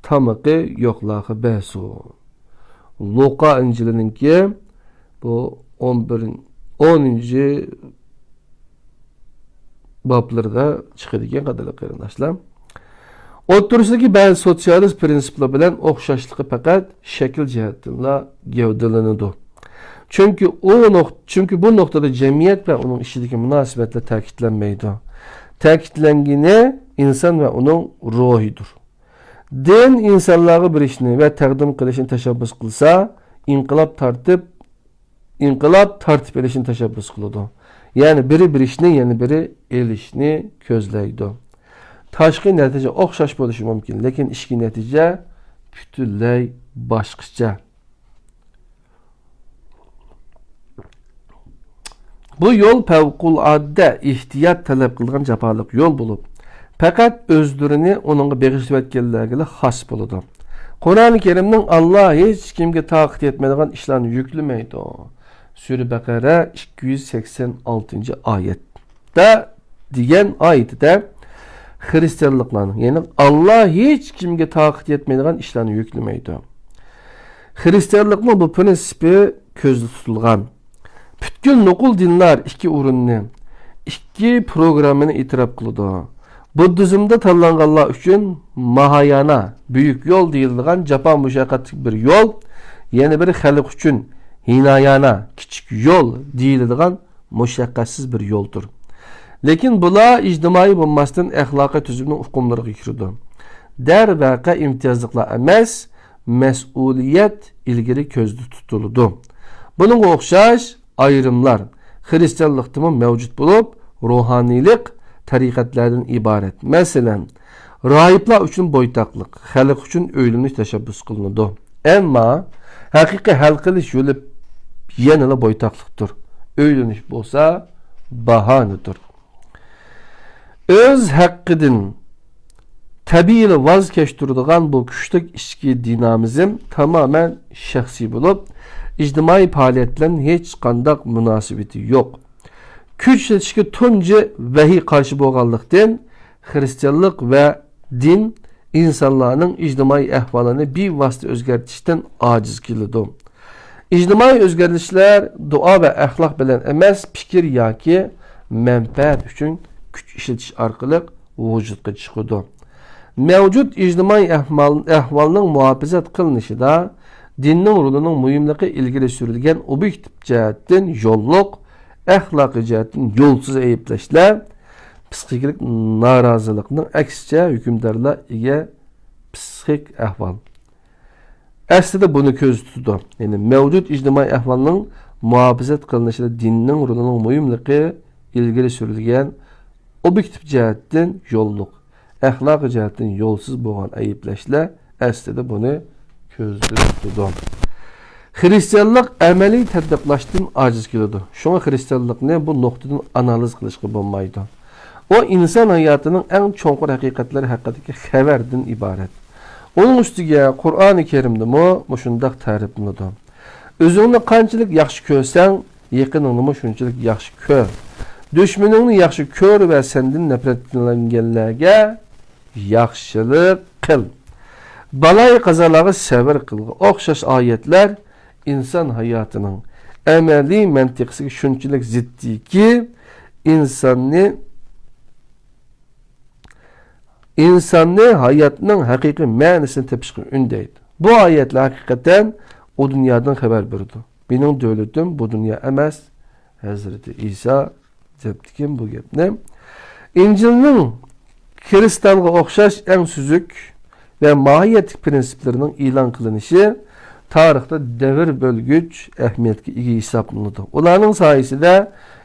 تامىقى يوقلارغا بەرسۇن. لۇقا ئىنجىلىنىڭكى بۇ ئون بىر، ئونىنچى بابلىرىدا چىقىدىكەن، قەدىرلىك قېرىنداشلار. ئوتتۇرىسىدىكى بەزى سوتسىيالىست پىرىنسىپلار بىلەن ئوخشاشلىقى پەقەت شەكىل جەھەتتىنلا گەۋدىلىنىدۇ. چۈنكى ئۇ نۇق-، چۈنكى بۇ نۇقتىدا جەمئىيەت ۋە ئۇنىڭ ئىچىدىكى مۇناسىۋەتلەر تەكىتلەنمەيدۇ. تەكىتلەنگىنى ئىنسان ۋە ئۇنىڭ روھىدۇر. دىن ئىنسانلارغا بېرىشنى ۋە تەقدىم قىلىشنى تەشەببۇس قىلسا، ئىنقىلاب تارتىپ، ئىنقىلاب تارتىپ ئېلىشنى تەشەببۇس قىلىدۇ. يەنى بىرى بېرىشنى، يەنە بىرى ئېلىشنى كۆزلەيدۇ. تاشقى نەتىجە ئوخشاش بولۇشى مۇمكىن، لېكىن ئىچكى نەتىجە پۈتۈنلەي باشقىچە. بۇ يول پەۋقۇلئاددە ئېھتىيات تەلەپ قىلىدىغان جاپالىق يول بولۇپ، پەقەت ئۆزلىرىنى ئۇنىڭغا بېغىشلىۋەتكەنلەرگىلا خاس بولىدۇ. قۇرئانى كەرىمنىڭ، ئاللا ھېچكىمگە تاقىتى يەتمەيدىغان ئىشلارنى يۈكلىمەيدۇ. سۈرە بەقەرە، ئىككى يۈز سەكسەن ئالتىنچى ئايەتتە دېگەن ئايىتىدە خىرىستىيانلىقلارنىڭ، يەنى، ئاللا ھېچكىمگە تاقىتى يەتمەيدىغان ئىشلارنى يۈكلىمەيدۇ. خىرىستىيانلىقنىڭ بۇ پىرىنسىپى كۆزدە تۇتۇلغان. پۈتكۈل نوقۇل دىنلار ئىككى ئورۇننى، ئىككى پروگراممىنى ئېتىراپ قىلىدۇ. بۇددىزمدا تاللانغانلار ئۈچۈن ماھايانا، بۈيۈك يول دېيىلىدىغان جاپا مۇشەققەتلىك بىر يول، يەنە بىرى خەلق ئۈچۈن ھىنايانا، كىچىك يول دېيىلىدىغان مۇشەققەتسىز بىر يولدۇر. لېكىن بۇلار ئىجتىمائىي بولماستىن، ئەخلاقىي تۈزۈمنىڭ ئۇقۇملىرىغا كىرىدۇ. دەرۋەقە، ئىمتىيازلىقلار ئەمەس، مەسئۇلىيەت ئىلگىرى كۆزدە تۇتۇلىدۇ. بۇنىڭغا ئوخشاش ئايرىملار خىرىستىيانلىقتىمۇ مەۋجۇت بولۇپ، روھانىيلىق تەرىقەتلەردىن ئىبارەت. مەسىلەن، راھىبلار ئۈچۈن بويتاقلىق، خەلق ئۈچۈن ئۆيلىنىش تەشەببۇس قىلىنىدۇ. ئەمما ھەقىقىي ھەل قىلىش يولى يەنىلا بويتاقلىقتۇر. ئۆيلىنىش بولسا باھانىدۇر. ئۆز ھەققىدىن تەبىئىيلا ۋاز كەچتۈرىدىغان بۇ كۈچلۈك ئىچكى دىنامىزم تامامەن شەخسىي بولۇپ، ئىجتىمائىي پائالىيەت بىلەن ھېچقانداق مۇناسىۋىتى يوق. كۈچ ئىشلىتىشكە تۇنجى ۋەھىي قارشى بولغانلىقتىن، خىرىستىيانلىق ۋە دىن ئىنسانلارنىڭ ئىجتىمائىي ئەھۋالىنى بىۋاسىتە ئۆزگەرتىشتىن ئاجىز كېلىدۇ. ئىجتىمائىي ئۆزگىرىشلەر دۇئا ۋە ئەخلاق بىلەن ئەمەس، پىكىر ياكى مەنپەئەت ئۈچۈن كۈچ ئىشلىتىش ئارقىلىق ۋۇجۇدقا چىقىدۇ. مەۋجۇت ئىجتىمائىي ئەھۋال-، ئەھۋالنىڭ مۇھاپىزەت قىلىنىشىدا دىننىڭ رولىنىڭ مۇھىملىقى ئىلگىرى سۈرۈلگەن ئوبيېكتىپ جەھەتتىن يوللۇق، ئەخلاقىي جەھەتتىن يولسىز ئەيىبلەشلەر، پىسخىكىلىق نارازىلىقنىڭ ئەكسىچە ھۆكۈمدارلار ئىگە پىسخىك ئەھۋال. ئەسلىدە بۇنى كۆزدە تۇتىدۇ. يەنى مەۋجۇت ئىجتىمائىي ئەھۋالنىڭ مۇھاپىزەت قىلىنىشىدا دىننىڭ رولىنىڭ مۇھىملىقى ئىلگىرى سۈرۈلگەن ئوبيېكتىپ جەھەتتىن يوللۇق، ئەخلاقىي جەھەتتىن يولسىز بولغان ئەيىبلەشلەر ئەسلىدە بۇنى كۆزدە تۇتىدۇ. خىرىستىيانلىق ئەمەلىي تەتبىقلاشتىن ئاجىز كېلىدۇ. شۇڭا خىرىستىيانلىقنى بۇ نۇقتىدىن ئانالىز قىلىشقا بولمايدۇ. ئۇ ئىنسان ھاياتىنىڭ ئەڭ چوڭقۇر ھەقىقەتلىرى ھەققىدىكى خەۋەردىن ئىبارەت. ئۇنىڭ ئۈستىگە قۇرئانى كەرىمدىمۇ مۇشۇنداق تەرىپلىنىدۇ. ئۆزۈڭنى قانچىلىك ياخشى كۆرسەڭ، يېقىنىڭنىمۇ شۇنچىلىك ياخشى كۆر. دۈشمىنىڭنى ياخشى كۆر ۋە سەندىن نەپرەتلەنگەنلەرگە ياخشىلىق قىل. بالايىقازالارغا سەۋر قىلغا ئوخشاش ئايەتلەر ئىنسان ھاياتىنىڭ ئەمەلىي مەنتىقىسىگە شۇنچىلىك زىتتىيكى، ئىنساننى، ئىنساننى ھاياتنىڭ ھەقىقىي مەنىسىنى تېپىشقا ئۈندەيدۇ. بۇ ئايەتلەر ھەقىقەتەن ئۇ دۇنيادىن خەۋەر بېرىدۇ. مېنىڭ دۆلىتىم بۇ دۇنيا ئەمەس، ھەزرىتى ئىسا دەپتىكەن بۇ گەپنى. ئىنجىلنىڭ كىرىستالغا ئوخشاش ئەڭ سۈزۈك ۋە ماھىيەتلىك پىرىنسىپلىرىنىڭ ئېلان قىلىنىشى تارىختا دەۋر بۆلگۈچ ئەھمىيەتكە ئىگە ھېسابلىنىدۇ. ئۇلارنىڭ سايىسىدە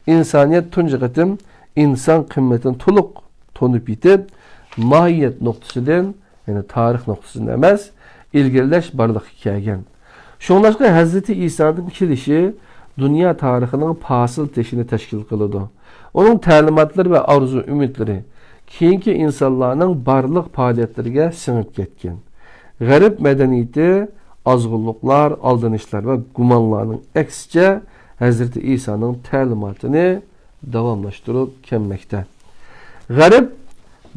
ئىنسانىيەت تۇنجى قېتىم ئىنسان قىممىتىنى تولۇق تونۇپ يېتىپ، ماھىيەت نۇقتىسىدىن، يەنى تارىخ نۇقتىسىدىن ئەمەس، ئىلگىرىلەش بارلىققا كەلگەن. شۇڭلاشقا ھەزرىتى ئىسانىڭ كېلىشى دۇنيا تارىخىنىڭ پاسىل تېشىنى تەشكىل قىلىدۇ. ئۇنىڭ تەلىماتلىرى ۋە ئارزۇ-ئۈمىدلىرى كېيىنكى ئىنسانلارنىڭ بارلىق پائالىيەتلىرىگە سىڭىپ كەتكەن. غەرب مەدەنىيىتى ئازغۇنلۇقلار، ئالدىنىشلار ۋە گۇمانلارنىڭ ئەكسىچە ھەزرىتى ئىسانىڭ تەلىماتىنى داۋاملاشتۇرۇپ كەلمەكتە. غەرب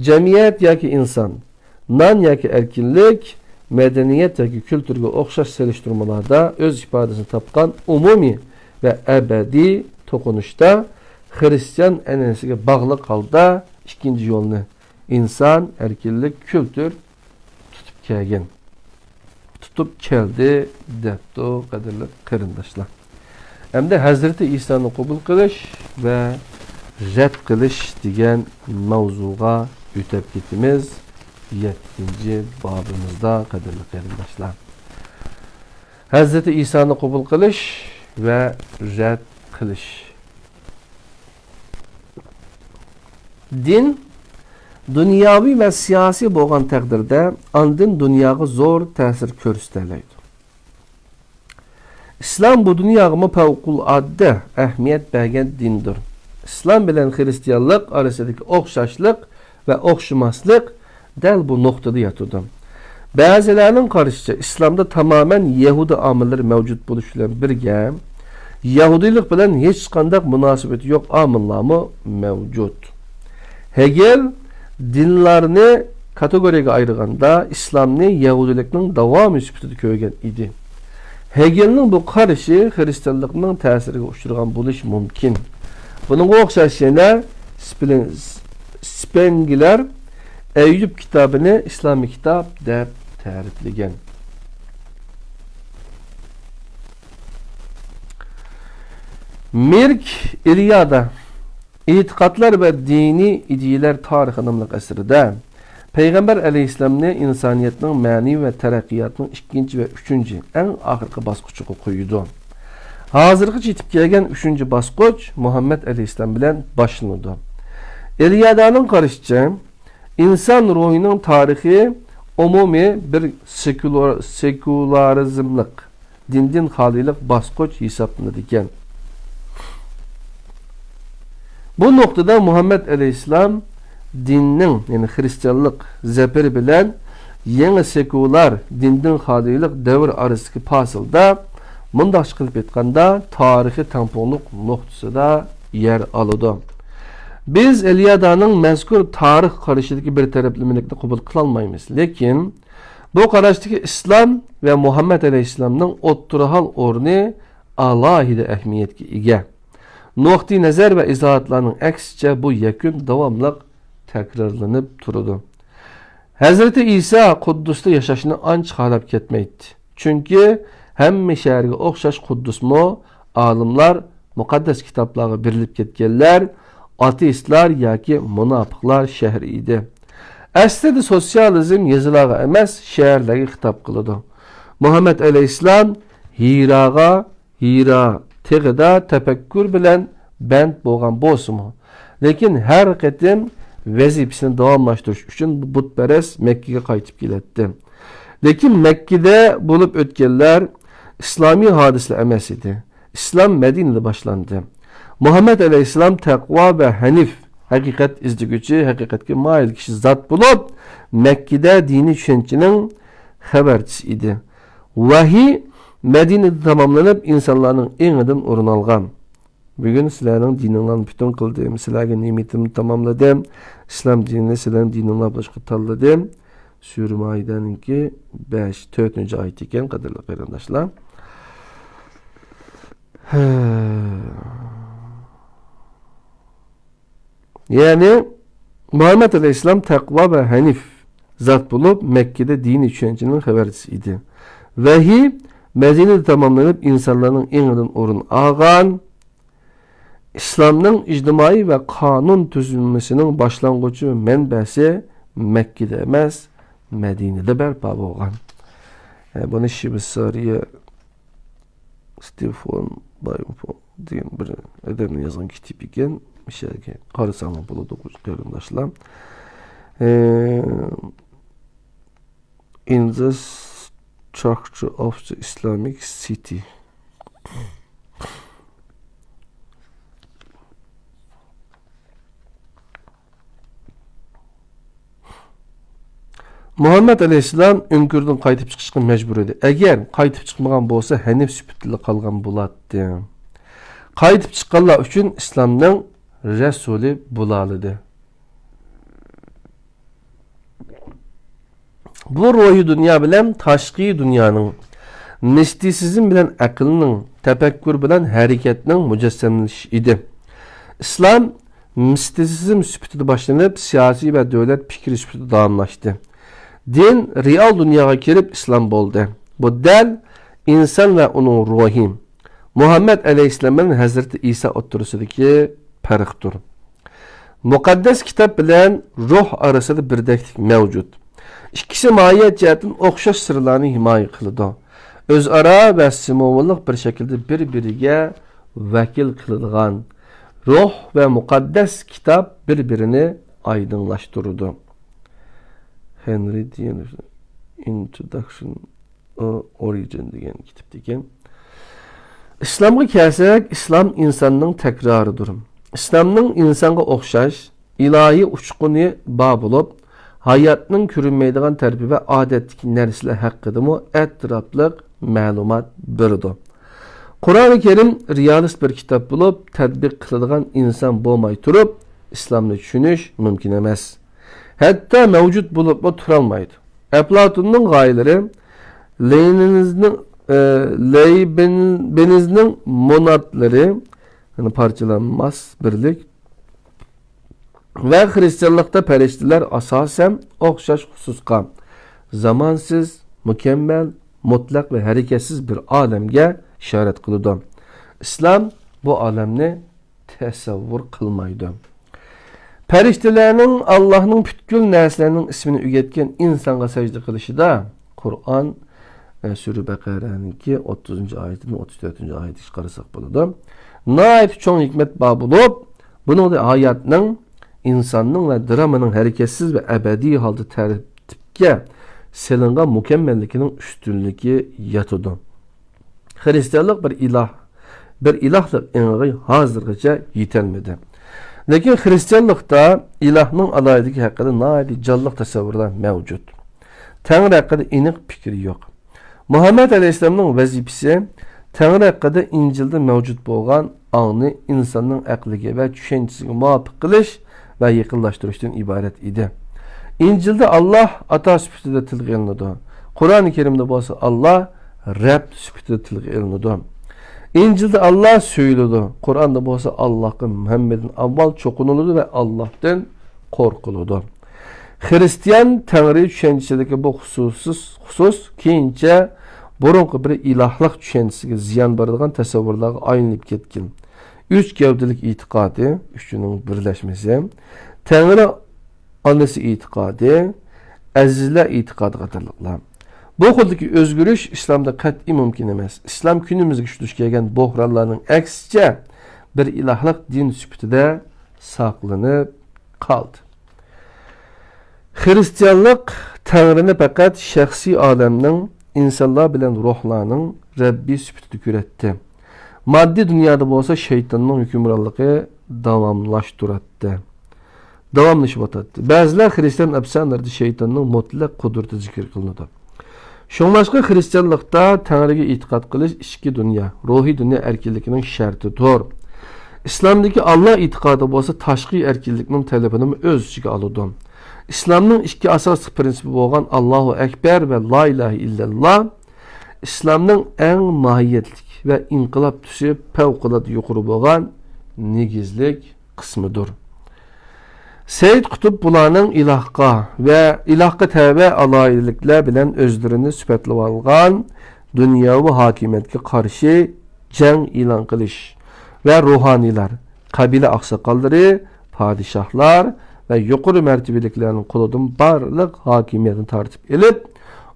جەمئىيەت ياكى ئىنسان، نان ياكى ئەركىنلىك، مەدەنىيەت ياكى كۈلتۈرگە ئوخشاش سېلىشتۇرمىلاردا ئۆز ئىپادىسىنى تاپقان ئومۇمىي ۋە ئەبەدىي توقۇنۇشتا خىرىستىيان ئەنئەنىسىگە باغلىق ھالدا ئىككىنچى يولنى، ئىنسان، ئەركىنلىك، كۈلتۈر تۇتۇپ كەلگەن، تۇتۇپ كەلدى، دەپتۇ، قەدىرلىك قېرىنداشلار. ئەمدى ھەزرىتى ئىسانى قوبۇل قىلىش ۋە رەت قىلىش دېگەن ماۋزۇغا ئۆتۈپ كېتىمىز. يەتتىنچى بابىمىزدا، قەدىرلىك قېرىنداشلار، ھەزرىتى ئىسانى قوبۇل قىلىش ۋە رەت قىلىش. دىن دۇنياۋى ۋە سىياسىي بولغان تەقدىردە، ئاندىن دۇنياغا زور تەسىر كۆرسىتەلەيدۇ. ئىسلام بۇ دۇنياغىمۇ پەۋقۇلئاددە ئەھمىيەت بەرگەن دىندۇر. ئىسلام بىلەن خىرىستىيانلىق ئارىسىدىكى ئوخشاشلىق ۋە ئوخشىماسلىق دەل بۇ نۇقتىدا ياتىدۇ. بەزىلەرنىڭ قارىشىچە، ئىسلامدا تامامەن يەھۇدىي ئامىللىرى مەۋجۇت بولۇش بىلەن بىرگە، يەھۇدىيلىق بىلەن ھېچقانداق مۇناسىۋىتى يوق ئامىللارمۇ مەۋجۇت. ھېگېل دىنلارنى كاتېگورىيەگە ئايرىغاندا، ئىسلامنى يەھۇدىيلىكنىڭ داۋامى سۈپىتىدە كۆرگەن ئىدى. ھېگېلنىڭ بۇ قارىشى خىرىستىيانلىقنىڭ تەسىرىگە ئۇچرىغان بولۇشى مۇمكىن. بۇنىڭغا ئوخشاش يەنە سپېن-، سپېنگلەر ئەييۇب كىتابىنى ئىسلامىي كىتاب دەپ تەرىپلىگەن. مىرك ئىليادا، ئېتىقادلار ۋە دىنىي ئىدىيەلەر تارىخى ناملىق ئەسىرىدە پەيغەمبەر ئەلەيھىسسالامنى ئىنسانىيەتنىڭ مەنىۋى ۋە تەرەققىياتىنىڭ ئىككىنچى ۋە ئۈچىنچى، ئەڭ ئاخىرقى باسقۇچىغا قويىدۇ. ھازىرغىچە يېتىپ كەلگەن ئۈچىنچى باسقۇچ مۇھەممەد ئەلەيھىسسالام بىلەن باشلىنىدۇ. ئىليادانىڭ قارىشىچە، ئىنسان روھىنىڭ تارىخى ئومۇمىي بىر سېكۇلار-، سېكۇلارىزملىق، دىندىن خالىيلىق باسقۇچ ھېسابلىنىدىكەن. بۇ نۇقتىدا مۇھەممەد ئەلەيھىسسالام دىننىڭ، يەنى خىرىستىيانلىق زەپىرى بىلەن يېڭى سېكۇلار دىندىن خالىيلىق دەۋر ئارىسىدىكى پاسىلدا، مۇنداقچە قىلىپ ئېيتقاندا، تارىخىي تەڭپۇڭلۇق نۇقتىسىدا يەر ئالىدۇ. بىز ئىليادانىڭ مەزكۇر تارىخ قارىشىدىكى بىر تەرەپلىمىلىكنى قوبۇل قىلالمايمىز، لېكىن بۇ قاراشتىكى ئىسلام ۋە مۇھەممەد ئەلەيھىسسالامنىڭ ئوتتۇرا ھال ئورنى ئالاھىدە ئەھمىيەتكە ئىگە. نۇقتىئى نەزەر ۋە ئىزاھاتلارنىڭ ئەكسىچە، بۇ يەكۈن داۋاملىق تەكرارلىنىپ تۇرىدۇ. ھەزرىتى ئىسا قۇددۇستا ياشاشنى ئانچە خالاپ كەتمەيتتى. چۈنكى ھەممە شەھەرگە ئوخشاش قۇددۇسمۇ ئالىملار مۇقەددەس كىتابلارغا بېرىلىپ كەتكەنلەر، ئاتېئىستلار ياكى مۇناپىقلار شەھىرى ئىدى. ئەسلىدە سوتسىيالىزم يېزىلارغا ئەمەس، شەھەرلەرگە خىتاب قىلىدۇ. مۇھەممەد ئەلەيھىسسالام ھىراغا، ھىرا تېغىدا تەپەككۇر بىلەن بەند بولغان بولسىمۇ، لېكىن ھەر قېتىم ۋەزىپىسىنى داۋاملاشتۇرۇش ئۈچۈن بۇتپەرەس مەككىگە قايتىپ كېلەتتى. لېكىن مەككىدە بولۇپ ئۆتكەنلەر ئىسلامىي ھادىسىلەر ئەمەس ئىدى. ئىسلام مەدىنىدە باشلاندى. مۇھەممەد ئەلەيھىسسالام تەقۋا ۋە ھەنىف، ھەقىقەت ئىزدىگۈچى، ھەقىقەتكە مايىل كىشى زات بولۇپ، مەككىدە دىنىي چۈشەنچىنىڭ خەۋەرچىسى ئىدى. ۋەھىي مەدىنىدە تاماملىنىپ، ئىنسانلارنىڭ ئېڭىدىن ئورۇن ئالغان. بۈگۈن سىلەرنىڭ دىنىڭلارنى پۈتۈن قىلدىم، سىلەرگە نېمىتىمنى تاماملىدىم، ئىسلام دىنىنى سىلەرنىڭ دىنىڭلار بولۇشقا تاللىدىم. سۈرە مائىدەنىڭكى بەش، تۆتىنچى ئايىتى ئىكەن، قەدىرلىك قېرىنداشلار. يەنى مۇھەممەد ئەلەيھىسسالام تەقۋا ۋە ھەنىف زات بولۇپ، مەككىدە دىنىي چۈشەنچىنىڭ خەۋەرچىسى ئىدى. ۋەھىي مەدىنىدە تاماملىنىپ، ئىنسانلارنىڭ ئېڭىدىن ئورۇن ئالغان. ئىسلامنىڭ ئىجتىمائىي ۋە قانۇن تۈزۈلمىسىنىڭ باشلانغۇچى ۋە مەنبەسى مەككىدە ئەمەس، مەدىنىدە بەرپا بولغان. ئە، بۇنى شۋېتسارىيە ستېفان بايمفو دېگەن بىر ئادەمنىڭ يازغان كىتابى ئىكەن. مۇشۇ يەرگە قارىساڭلار بولىدۇ، قېرىنداشلار. ئە، In the Structure of the Islamic City. مۇھەممەد ئەلەيھىسسالام ئۆڭكۈردىن قايتىپ چىقىشقا مەجبۇر ئىدى. ئەگەر قايتىپ چىقمىغان بولسا، ھەنىف سۈپىتىدىلا قالغان بولاتتى. قايتىپ چىققانلار ئۈچۈن ئىسلامنىڭ رەسۇلى بولالىدى. بۇ روھىي دۇنيا بىلەن تاشقى دۇنيانىڭ، مىستىسىزم بىلەن ئەقىلنىڭ، تەپەككۇر بىلەن ھەرىكەتنىڭ مۇجەسسەملىشىشى ئىدى. ئىسلام مىستىسىزم سۈپىتىدە باشلىنىپ، سىياسىي ۋە دۆلەت پىكرى سۈپىتىدە داۋاملاشتى. دىن رېئال دۇنياغا كىرىپ ئىسلام بولدى. بۇ دەل ئىنسان ۋە ئۇنىڭ روھى، مۇھەممەد ئەلەيھىسسالام بىلەن ھەزرىتى ئىسا ئوتتۇرىسىدىكى پەرقتۇر. مۇقەددەس كىتاب بىلەن روھ ئارىسىدا بىردەكلىك مەۋجۇت. ئىككىسى ماھىيەت جەھەتتىن ئوخشاش سىرلارنى ھىمايە قىلىدۇ. ئۆزئارا ۋە سىمۋوللۇق بىر شەكىلدە بىر-بىرىگە ۋەكىل قىلىدىغان روھ ۋە مۇقەددەس كىتاب بىر-بىرىنى ئايدىڭلاشتۇرىدۇ. Henry Dean Introduction Origin دېگەن كىتابتىكى. ئىسلامغا كەلسەك، ئىسلام ئىنساننىڭ تەكرارىدۇر. ئىسلامنىڭ ئىنسانغا ئوخشاش ئىلاھىي ئۇچقۇنى بار بولۇپ، ھاياتنىڭ كۆرۈنمەيدىغان تەرىپى ۋە ئادەتتىكى نەرسىلەر ھەققىدىمۇ ئەتراپلىق مەلۇمات بېرىدۇ. قۇرئانى كەرىم رېئالىست بىر كىتاب بولۇپ، تەتبىق قىلىدىغان ئىنسان بولماي تۇرۇپ، ئىسلامنى چۈشىنىش مۇمكىن ئەمەس. ھەتتا مەۋجۇت بولۇپمۇ تۇرالمايدۇ. ئەپلاتوننىڭ غايىلىرى، لېنىنىزنىڭ، ئە، لەيبنىزنىڭ مونادلىرى، يەنى پارچىلانماس بىرلىك، ۋە خىرىستىيانلىقتا پەرىشتىلەر ئاساسەن ئوخشاش خۇسۇسقا، زامانسىز، مۇكەممەل، مۇتلەق ۋە ھەرىكەتسىز بىر ئالەمگە ئىشارەت قىلىدۇ. ئىسلام بۇ ئالەمنى تەسەۋۋۇر قىلمايدۇ. پەرىشتىلەرنىڭ ئاللاھنىڭ پۈتكۈل نەرسىلەرنىڭ ئىسمىنى ئۆگەتكەن ئىنسانغا سەجدە قىلىشىدا قۇرئان، ئە، سۈرە بەقەرەنىڭكى ئوتتۇزىنچى ئايىتىدىن ئوتتۇز تۆتىنچى ئايىتىگىچە قارىساق بولىدۇ. ناھايىتى چوڭ ھېكمەت بار بولۇپ، بۇنىڭدا ھاياتنىڭ، ئىنساننىڭ ۋە درامىنىڭ ھەرىكەتسىز ۋە ئەبەدىي ھالدا تەرتىپكە سېلىنغان مۇكەممەللىكىنىڭ ئۈستۈنلۈكى ياتىدۇ. خىرىستىيانلىق بىر ئىلاھ، بىر ئىلاھلىق ئېڭىغا ھازىرغىچە يېتەلمىدى. لېكىن خىرىستىيانلىقتا ئىلاھنىڭ ئالاھىدىلىكى ھەققىدە ناھايىتى جانلىق تەسەۋۋۇرلار مەۋجۇت. تەڭرى ھەققىدە ئېنىق پىكرى يوق. مۇھەممەد ئەلەيھىسسالامنىڭ ۋەزىپىسى تەڭرى ھەققىدە ئىنجىلدا مەۋجۇت بولغان ئاڭنى ئىنساننىڭ ئەقلىگە ۋە چۈشەنچىسىگە مۇۋاپىق قىلىش ۋە يېقىنلاشتۇرۇشتىن ئىبارەت ئىدى. ئىنجىلدا ئاللاھ ئاتا سۈپىتىدە تىلغا ئېلىنىدۇ. قۇرئانى كەرىمدە بولسا ئاللاھ رەب سۈپىتىدە تىلغا ئېلىنىدۇ. ئىنجىلدا ئاللاھ سۆيۈلىدۇ. قۇرئاندا بولسا ئاللاھقا ھەممىدىن ئاۋۋال چوقۇنۇلىدۇ ۋە ئاللاھتىن قورقۇلىدۇ. خىرىستىيان تەڭرى چۈشەنچىسىدىكى بۇ خۇسۇسىز، خۇسۇس كېيىنچە بۇرۇنقى بىر ئىلاھلىق چۈشەنچىسىگە زىيان بېرىدىغان تەسەۋۋۇرلارغا ئايلىنىپ كەتكەن. ئۈچ گەۋدىلىك ئېتىقادى، ئۈچىنىڭ بىرلەشمىسى، تەڭرى ئانىسى ئېتىقادى، ئەزىزلەر ئېتىقادى قاتارلىقلار. بۇ خىلدىكى ئۆزگىرىش ئىسلامدا قەتئىي مۇمكىن ئەمەس. ئىسلام كۈنىمىزگىچە دۇچ كەلگەن بوھرانلارنىڭ ئەكسىچە بىر ئىلاھلىق دىن سۈپىتىدە ساقلىنىپ قالدى. خىرىستىيانلىق تەڭرىنى پەقەت شەخسىي ئالەمنىڭ، ئىنسانلار بىلەن روھلارنىڭ رەببى سۈپىتىدە كۆرەتتى. ماددىي دۇنيادا بولسا شەيتاننىڭ ھۆكۈمرانلىقى داۋاملاشتۇراتتى. داۋاملىشىۋاتاتتى. بەزىلەر خىرىستىيان ئەپسانىلىرىدە شەيتاننىڭ مۇتلەق قۇدرىتى زىكىر قىلىنىدۇ. شۇڭلاشقا خىرىستىيانلىقتا تەڭرىگە ئېتىقاد قىلىش ئىچكى دۇنيا، روھىي دۇنيا ئەركىنلىكىنىڭ شەرتىدۇر. ئىسلامدىكى ئاللا ئېتىقادى بولسا تاشقى ئەركىنلىكنىڭ تەلىپىنىمۇ ئۆز ئىچىگە ئالىدۇ. ئىسلامنىڭ ئىككى ئاساسلىق پىرىنسىپى بولغان ئاللاھۇ ئەكبەر ۋە لا ئىلاھە ئىللەللا ئىسلامنىڭ ئەڭ ماھىيەتلىك ۋە ئىنقىلاب تۈسى پەۋقۇلئاددە يۇقىرى بولغان نېگىزلىك قىسمىدۇر. سەيىد قۇتۇب بۇلارنىڭ ئىلاھقا ۋە ئىلاھقا تەۋە ئالاھىدىلىكلەر بىلەن ئۆزلىرىنى سۈپەتلىۋالغان دۇنياۋى ھاكىمىيەتكە قارشى جەڭ ئېلان قىلىش ۋە روھانىيلار، قەبىلە ئاقساقاللىرى، پادىشاھلار ۋە يۇقىرى مەرتىۋىلىكلەرنىڭ قولىدىن بارلىق ھاكىمىيەتنى تارتىپ ئېلىپ،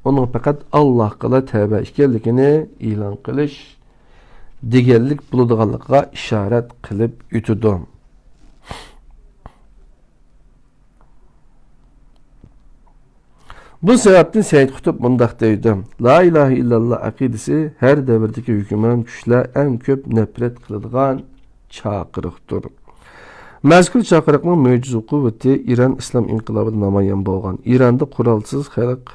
ئۇنىڭ پەقەت ئاللاھقىلا تەۋە ئىكەنلىكىنى ئېلان قىلىش دېگەنلىك بولىدىغانلىقىغا ئىشارەت قىلىپ ئۆتىدۇ. بۇ سەۋەبتىن سەيىد قۇتۇب مۇنداق دەيدۇ: لا ئىلاھە ئىللاللا ئەقىدىسى ھەر دەۋردىكى ھۆكۈمران كۈچلەر ئەڭ كۆپ نەپرەت قىلىدىغان چاقىرىقتۇر. مەزكۇر چاقىرىقنىڭ مۆجىزە قۇۋۋىتى ئىران ئىسلام ئىنقىلابىدا نامايان بولغان. ئىراندا قورالسىز خەلق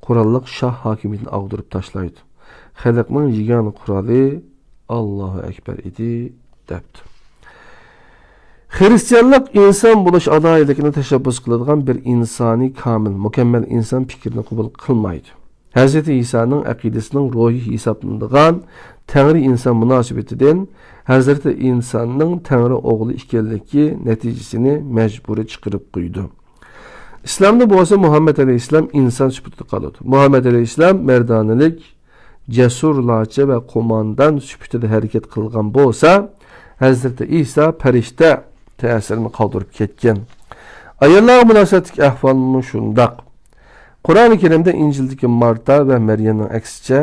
قوراللىق شاھ ھاكىمىيىتىنى ئاغدۇرۇپ تاشلايدۇ. خەلقنىڭ يېگانە قورالى ئاللاھۇ ئەكبەر ئىدى، دەپتۇ. خىرىستىيانلىق ئىنسان بولۇش ئالاھىدىلىكىنى تەشەببۇس قىلىدىغان بىر ئىنسانىي كامىل، مۇكەممەل ئىنسان پىكرىنى قوبۇل قىلمايدۇ. ھەزرىتى ئىسانىڭ ئەقىدىسىنىڭ روھى ھېسابلىنىدىغان تەڭرى ئىنسان مۇناسىۋىتىدىن ھەزرىتى ئىنساننىڭ تەڭرى ئوغلى ئىكەنلىكى نەتىجىسىنى مەجبۇرىي چىقىرىپ قويىدۇ. ئىسلامدا بولسا مۇھەممەد ئەلەيھىسسالام ئىنسان سۈپىتىدە قالىدۇ. مۇھەممەد ئەلەيھىسسالام مەردانىلىك، جەسۇرلارچە ۋە قوماندان سۈپىتىدە ھەرىكەت قىلغان بولسا، ھەزرىتى ئىسا پەرىشتە تەسىرىنى قالدۇرۇپ كەتكەن. ئاياللارغا مۇناسىۋەتلىك ئەھۋالمۇ شۇنداق. قۇرئانى كەرىمدە ئىنجىلدىكى مارتا ۋە مەريەمنىڭ ئەكسىچە،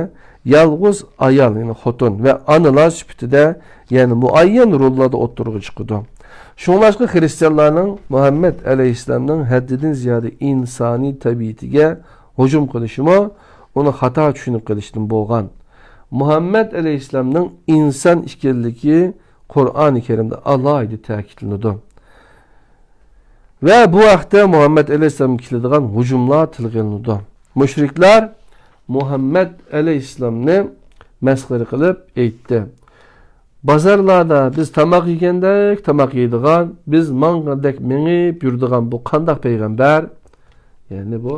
يالغۇز ئايال، يەنى خوتۇن ۋە ئانىلار سۈپىتىدە، يەنى مۇئەييەن روللاردا ئوتتۇرىغا چىقىدۇ. شۇڭلاشقا خىرىستىيانلارنىڭ مۇھەممەد ئەلەيھىسسالامنىڭ ھەددىدىن زىيادە ئىنسانىي تەبىئىتىگە ھۇجۇم قىلىشىمۇ ئۇنى خاتا چۈشىنىپ قېلىشتىن بولغان. مۇھەممەد ئەلەيھىسسالامنىڭ ئىنسان ئىكەنلىكى قۇرئانى كەرىمدە ئالاھىدە تەكىتلىنىدۇ. ۋە بۇ ھەقتە مۇھەممەد ئەلەيھىسسالامغا كېلىدىغان ھۇجۇملار تىلغا ئېلىنىدۇ. مۇشرىكلار مۇھەممەد ئەلەيھىسسالامنى مەسخىرە قىلىپ ئېيتتى: «بازارلاردا بىز تاماق يېگەندەك تاماق يەيدىغان، بىز ماڭغاندەك مېڭىپ يۈرىدىغان بۇ قانداق پەيغەمبەر؟» يەنى بۇ،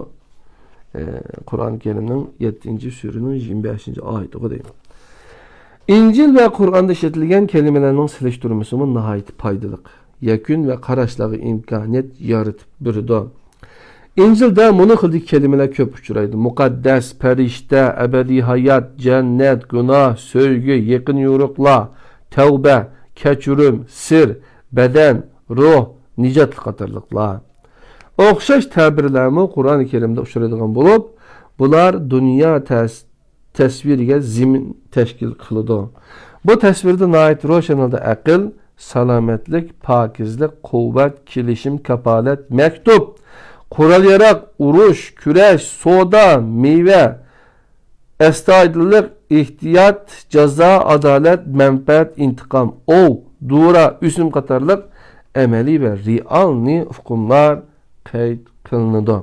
ئە، قۇرئان كەرىمنىڭ يەتتىنچى سۈرىنىڭ يىگىرمە بەشىنچى ئايىتىغۇ دەيمەن. ئىنجىل ۋە قۇرئاندا ئىشلىتىلگەن كەلىمىلەرنىڭ سېلىشتۇرمىسىمۇ ناھايىتى پايدىلىق، يەكۈن ۋە قاراشلارغا ئىمكانىيەت يارىتىپ بېرىدۇ. ئىنجىلدە مۇنۇ خىلدىكى كەلىمىلەر كۆپ ئۇچرايدۇ: مۇقەددەس، پەرىشتە، ئەبەدىي ھايات، جەننەت، گۇناھ، سۆيگۈ، يېقىن يورۇقلار، تەۋبە، كەچۈرۈم، سىر، بەدەن، روھ، نىجاتلىق قاتارلىقلار. ئوخشاش تەبىرلەرمۇ قۇرئانى كەرىمدە ئۇچرايدىغان بولۇپ، بۇلار دۇنيا تەس-، تەسۋىرىگە زېمىن تەشكىل قىلىدۇ. بۇ تەسۋىردە ناھايىتى روشەن ھالدا ئەقىل، سالامەتلىك، پاكىزلىق، قۇۋۋەت، كېلىشىم، كاپالەت، مەكتۇپ، قورال-ياراغ، ئۇرۇش، كۈرەش، سودا، مېۋە، ئەستايىدىللىق، ئېھتىيات، جازا، ئادالەت، مەنپەئەت، ئىنتىقام، ئوۋ، دورا، ئۆسۈم قاتارلىق ئەمەلىي ۋە رېئالنى ئۇقۇملار قەيت قىلىنىدۇ.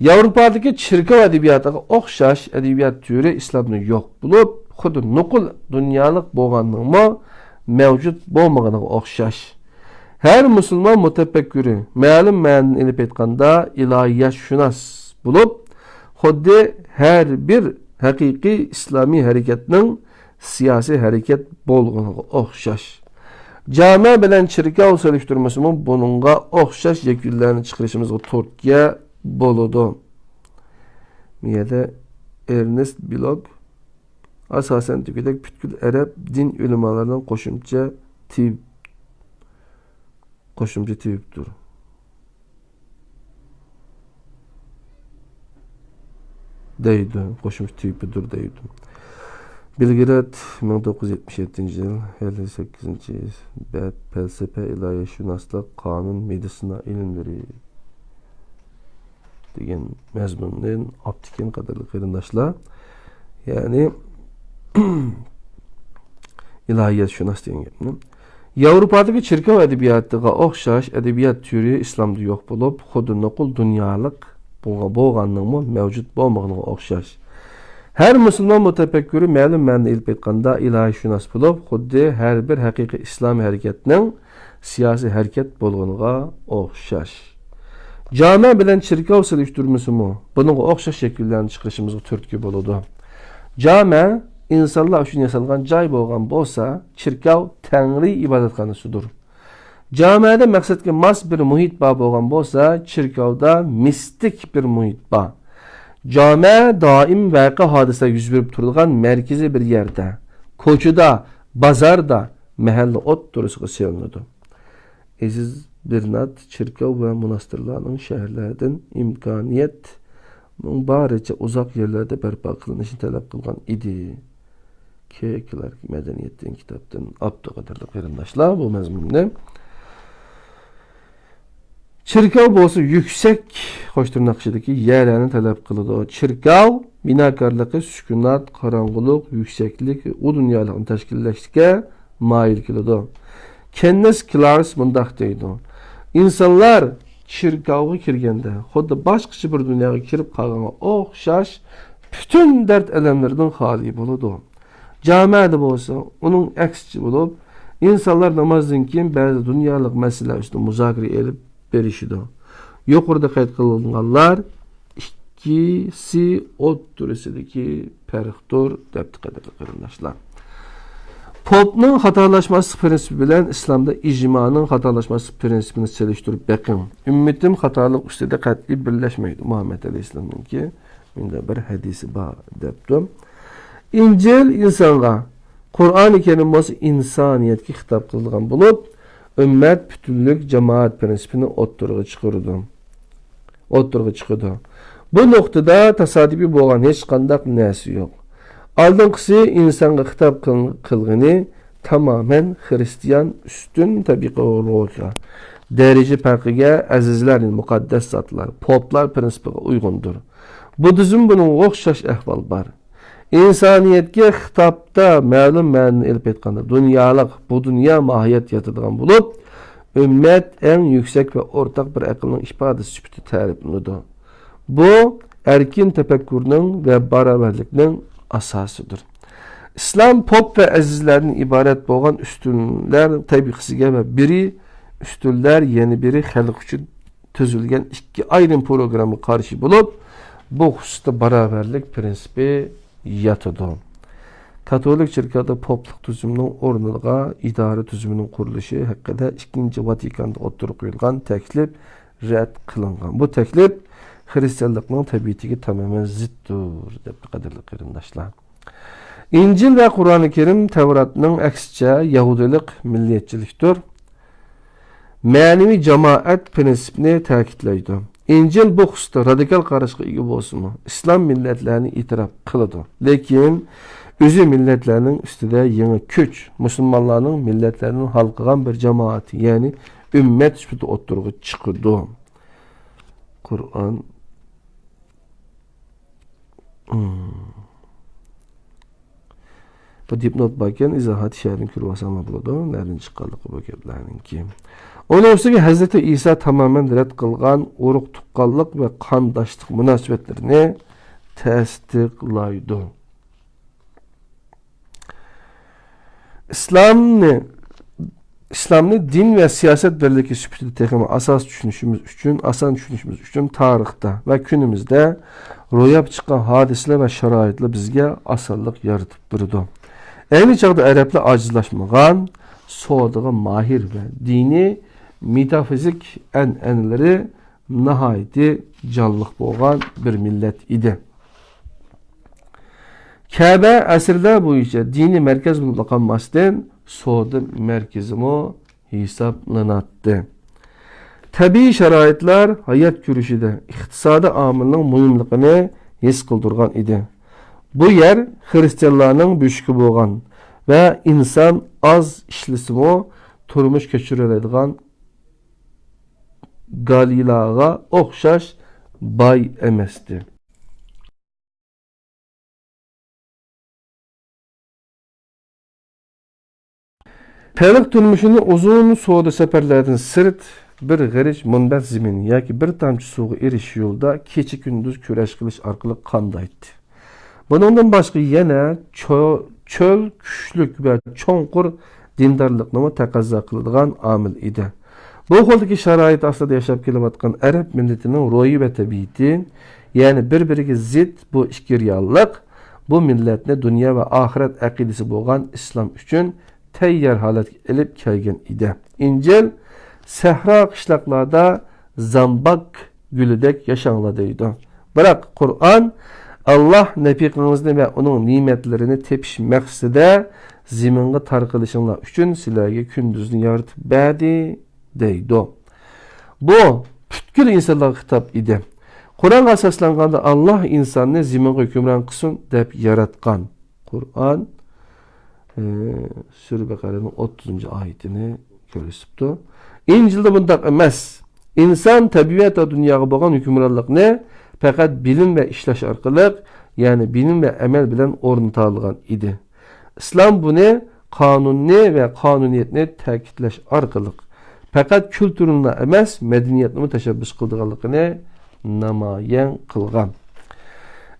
ياۋروپادىكى چېركاۋ ئەدەبىياتىغا ئوخشاش ئەدەبىيات تۈرى ئىسلامدا يوق بولۇپ، خۇددى نوقۇل دۇنيالىق بولغاننىڭمۇ مەۋجۇت بولمىغىنىغا ئوخشاش. ھەر مۇسۇلمان مۇتەپەككۇرى، مەلۇم مەنىدىن ئېلىپ ئېيتقاندا، ئىلاھىيەتشۇناس بولۇپ، خۇددى ھەر بىر ھەقىقىي ئىسلامىي ھەرىكەتنىڭ سىياسىي ھەرىكەت بولغىنىغا ئوخشاش. جامە بىلەن چېركاۋ سېلىشتۇرمىسىمۇ بۇنىڭغا ئوخشاش يەكۈنلەرنى چىقىرىشىمىزغا تۈرتكە بولىدۇ. بۇ يەردە ئېرنېست بلوك ئاساسەن دېگۈدەك پۈتكۈل ئەرەب دىن ئۆلىمالىرىنىڭ قوشۇمچە تېۋىپ، قوشۇمچە تېۋىپتۇر. دەيدۇ، قوشۇمچە تېۋىپىدۇر دەيدۇ. بېلگراد، مىڭ توققۇز يۈز يەتمىش يەتتىنچى يىل، ئەللىك سەككىزىنچى بەت، پەلسەپە، ئىلاھىيەتشۇناسلىق، قانۇن، مېدىتسىنا ئىلىملىرى دېگەن مەزمۇندىن ئاپتىكىن قاتارلىق قېرىنداشلار، يەنى ئىلاھىيەتشۇناس دېگەن گەپنى. ياۋروپادىكى چېركاۋ ئەدەبىياتىغا ئوخشاش ئەدەبىيات تۈرى ئىسلامدا يوق بولۇپ، خۇددى نوقۇل دۇنيالىق بولغا-، بولغاننىڭمۇ مەۋجۇت بولمىغىنىغا ئوخشاش. ھەر مۇسۇلمان مۇتەپەككۇرى مەلۇم مەنىدە ئېلىپ ئېيتقاندا ئىلاھىيشۇناس بولۇپ، خۇددى ھەر بىر ھەقىقىي ئىسلامىي ھەرىكەتنىڭ سىياسىي ھەرىكەت بولغىنىغا ئوخشاش. جامە بىلەن چېركاۋ سېلىشتۇرمىسىمۇ بۇنىڭغا ئوخشاش شەكىللەرنى چىقىرىشىمىزغا تۈرتكە بولىدۇ. جامە ئىنسانلار ئۈچۈن ياسالغان جاي بولغان بولسا، چېركاۋ تەڭرى ئىبادەتخانىسىدۇر. جامەدە مەقسەتكە ماس بىر مۇھىت بار بولغان بولسا، چېركاۋدا مىستىك بىر مۇھىت بار. جامە دائىم ۋەقە ھادىسە يۈز بېرىپ تۇرىدىغان مەركىزىي بىر يەردە، كوچىدا، بازاردا، مەھەللە ئوتتۇرىسىغا سېلىنىدۇ. ئەزىز بېرنات چېركاۋ ۋە موناستىرلارنىڭ شەھەرلەردىن ئىمكانىيەتنىڭ بارىچە ئۇزاق يەرلەردە بەرپا قىلىنىشىنى تەلەپ قىلغان ئىدى. كېي كلارك مەدەنىيەت دېگەن كىتابتىن ئاپتۇ قەدىرلىك قېرىنداشلار بۇ مەزمۇننى. چېركاۋ بولسا يۈكسەك قوش تىرناق ئىچىدىكى يەرلەرنى تەلەپ قىلىدۇ. چېركاۋ بىناكارلىقى سۈكۈنات، قاراڭغۇلۇق، يۈكسەكلىك، ئۇ دۇنيالىقنى تەشكىللەشكە مايىل كېلىدۇ. كېننېس كلارس مۇنداق دەيدۇ: «ئىنسانلار چېركاۋغا كىرگەندە، خۇددى باشقىچە بىر دۇنياغا كىرىپ قالغانغا ئوخشاش، پۈتۈن دەرد-ئەلەملىرىدىن خالىي بولىدۇ. جامەدە بولسا ئۇنىڭ ئەكسىچە بولۇپ، ئىنسانلار نامازدىن كېيىن بەزى دۇنيالىق مەسىلىلەر ئۈستىدە مۇزاكىرە ئېلىپ بېرىشىدۇ.» يۇقىرىدا قەيت قىلىنغانلار ئىككىسى ئوتتۇرىسىدىكى پەرقتۇر، دەپتۇ، قەدىرلىك قېرىنداشلار. پوپنىڭ خاتالاشماسلىق پىرىنسىپى بىلەن ئىسلامدا ئىجمانىڭ خاتالاشماسلىق پىرىنسىپىنى سېلىشتۇرۇپ بېقىڭ. ئۈممىتىم خاتالىق ئۈستىدە قەتئىي بىرلەشمەيدۇ. مۇھەممەد ئەلەيھىسسالامنىڭكى مۇنداق بىر ھەدىسى بار، دەپتۇ. ئىنجىل ئىنسانغا، قۇرئانى كەرىم بولسا ئىنسانىيەتكە خىتاب قىلىدىغان بولۇپ، ئۈممەت پۈتۈنلۈك جامائەت پىرىنسىپىنى ئوتتۇرىغا چىقىرىدۇ. ئوتتۇرىغا چىقىدۇ. بۇ نۇقتىدا تاسادىپىي بولغان ھېچقانداق نەرسە يوق. ئالدىنقىسى ئىنسانغا خىتاب قىل-، قىلغىنى تامامەن خىرىستىيان ئۈستۈن تەبىئىي روھىغا، دەرىجە پەرقىگە، ئەزىزلەر، مۇقەددەس زاتلار، پوپلار پىرىنسىپىغا ئۇيغۇندۇر. بۇددىزم بۇنىڭغا ئوخشاش ئەھۋال بار. ئىنسانىيەتكە خىتابتا مەلۇم مەنىنى ئېلىپ ئېيتقاندا، دۇنيالىق، بۇ دۇنيا ماھىيەت ياتىدىغان بولۇپ، ئۈممەت ئەڭ يۈكسەك ۋە ئورتاق بىر ئەقىلنىڭ ئىپادىسى سۈپىتىدە تەرىپلىنىدۇ. بۇ ئەركىن تەپەككۇرنىڭ ۋە باراۋەرلىكنىڭ ئاساسىدۇر. ئىسلام پوپ ۋە ئەزىزلەردىن ئىبارەت بولغان ئۈستۈنلەر تەبىقىسىگە ۋە بىرى ئۈستۈنلەر، يەنە بىرى خەلق ئۈچۈن تۈزۈلگەن ئىككى ئايرىم پروگراممىغا قارشى بولۇپ، بۇ خۇسۇستا باراۋەرلىك پىرىنسىپى ياتىدۇ. كاتولىك چېركاۋدا پوپلۇق تۈزۈمنىڭ ئورنىغا ئىدارە تۈزۈمىنىڭ قۇرۇلۇشى ھەققىدە ئىككىنچى ۋاتىكاندا ئوتتۇرىغا قويۇلغان تەكلىپ رەت قىلىنغان. بۇ تەكلىپ خىرىستىيانلىقنىڭ تەبىئىتىگە تامامەن زىتتۇر، دەپتۇ، قەدىرلىك قېرىنداشلار. ئىنجىل ۋە قۇرئانى كەرىم تەۋراتنىڭ ئەكسىچە يەھۇدىيلىق، مىللەتچىلىكتۇر. مەنىۋى جامائەت پىرىنسىپىنى تەكىتلەيدۇ. ئىنجىل بۇ خۇسۇستا رادىكال قاراشقا ئىگە بولسىمۇ، ئىسلام مىللەتلەرنى ئېتىراپ قىلىدۇ. لېكىن ئۆزى مىللەتلەرنىڭ ئۈستىدە يېڭى كۈچ، مۇسۇلمانلارنىڭ مىللەتلەردىن ھالقىغان بىر جامائەت، يەنى ئۈممەت سۈپىتىدە ئوتتۇرىغا چىقىدۇ. قۇرئان. بۇ دىپنوت باركەن، ئىزاھاتى شەرھىنى كۆرۈۋالساڭلار بولىدۇ. نەدىن چىققانلىقى بۇ گەپلەرنىڭكى. ئۇنىڭ ئۈستىگە ھەزرىتى ئىسا تامامەن رەت قىلغان ئۇرۇق تۇغقانلىق ۋە قانداشلىق مۇناسىۋەتلىرىنى تەستىقلايدۇ. ئىسلامنى، ئىسلامنى دىن ۋە سىياسەت بىرلىكى سۈپىتىدە تېخىمۇ ئاساس چۈشىنىشىمىز ئۈچۈن، ئاسان چۈشىنىشىمىز ئۈچۈن تارىختا ۋە كۈنىمىزدە روياپقا چىققان ھادىسىلەر ۋە شارائىتلار بىزگە ئاسانلىق يارىتىپ بېرىدۇ. ئەينى چاغدا ئەرەبلەر ئاجىزلاشمىغان، سودىغا ماھىر ۋە دىنىي مېتافىزىك ئەنئەنىلىرى ناھايىتى جانلىق بولغان بىر مىللەت ئىدى. كەبە ئەسىرلەر بويىچە دىنىي مەركەز بولۇپلا قالماستىن، سودا مەركىزىمۇ ھېسابلىناتتى. تەبىئىي شارائىتلار ھايات كۈرىشىدە ئىقتىسادىي ئامىلنىڭ مۇھىملىقىنى ھېس قىلدۇرغان ئىدى. بۇ يەر خىرىستىيانلارنىڭ بۆشۈكى بولغان ۋە ئىنسان ئاز ئىشلىسىمۇ تۇرمۇش كەچۈرەلەيدىغان گالىلاغا ئوخشاش باي ئەمەستى. خەلق تۇرمۇشىنى ئۇزۇن سودا سەپەرلەردىن سىرت، بىر غېرىچ مۇنبەت زېمىن ياكى بىر تامچە سۇغا ئېرىشىش يولىدا كېچە-كۈندۈز كۈرەش قىلىش ئارقىلىق قامدايتتى. بۇنىڭدىن باشقا يەنە چۆ-، چۆل كۈچلۈك ۋە چوڭقۇر دىندارلىقنىمۇ تەقەززا قىلىدىغان ئامىل ئىدى. بۇ خىلدىكى شارائىت ئاستىدا ياشاپ كېلىۋاتقان ئەرەب مىللىتىنىڭ روھى ۋە تەبىئىتى، يەنى بىر-بىرىگە زىت بۇ ئىككى رېئاللىق، بۇ مىللەتنى دۇنيا ۋە ئاخىرەت ئەقىدىسى بولغان ئىسلام ئۈچۈن تەييار ھالەتكە ئېلىپ كەلگەن ئىدى. ئىنجىل سەھرا قىشلاقلاردا زامباك گۈلىدەك ياشاڭلار دەيدۇ. بىراق قۇرئان، «ئاللاھ نەپىقىڭىزنى ۋە ئۇنىڭ نېمەتلىرىنى تېپىش مەقسىتىدە زېمىنغا تارقىلىشىڭلار ئۈچۈن سىلەرگە كۈندۈزنى يارىتىپ بەردى» دەيدۇ. بۇ پۈتكۈل ئىنسانلارغا خىتاب ئىدى. قۇرئانغا ئاساسلانغاندا، ئاللاھ ئىنساننى زېمىنغا ھۆكۈمران قىلسۇن دەپ ياراتقان. قۇرئان، ئى، سۈرە بەقەرەنىڭ ئوتتۇزىنچى ئايىتىنى كۆرسىتىپتۇ. ئىنجىلدا بۇنداق ئەمەس. ئىنسان تەبىئەت ۋە دۇنياغا بولغان ھۆكۈمرانلىقنى پەقەت بىلىم ۋە ئىشلەش ئارقىلىق، يەنى بىلىم ۋە ئەمەل بىلەن ئورنىتالىغان ئىدى. ئىسلام بۇنى قانۇننى ۋە قانۇنىيەتنى تەكىتلەش ئارقىلىق پەقەت كۈلتۈرنىلا ئەمەس، مەدەنىيەتنىمۇ تەشەببۇس قىلىدىغانلىقىنى نامايان قىلغان.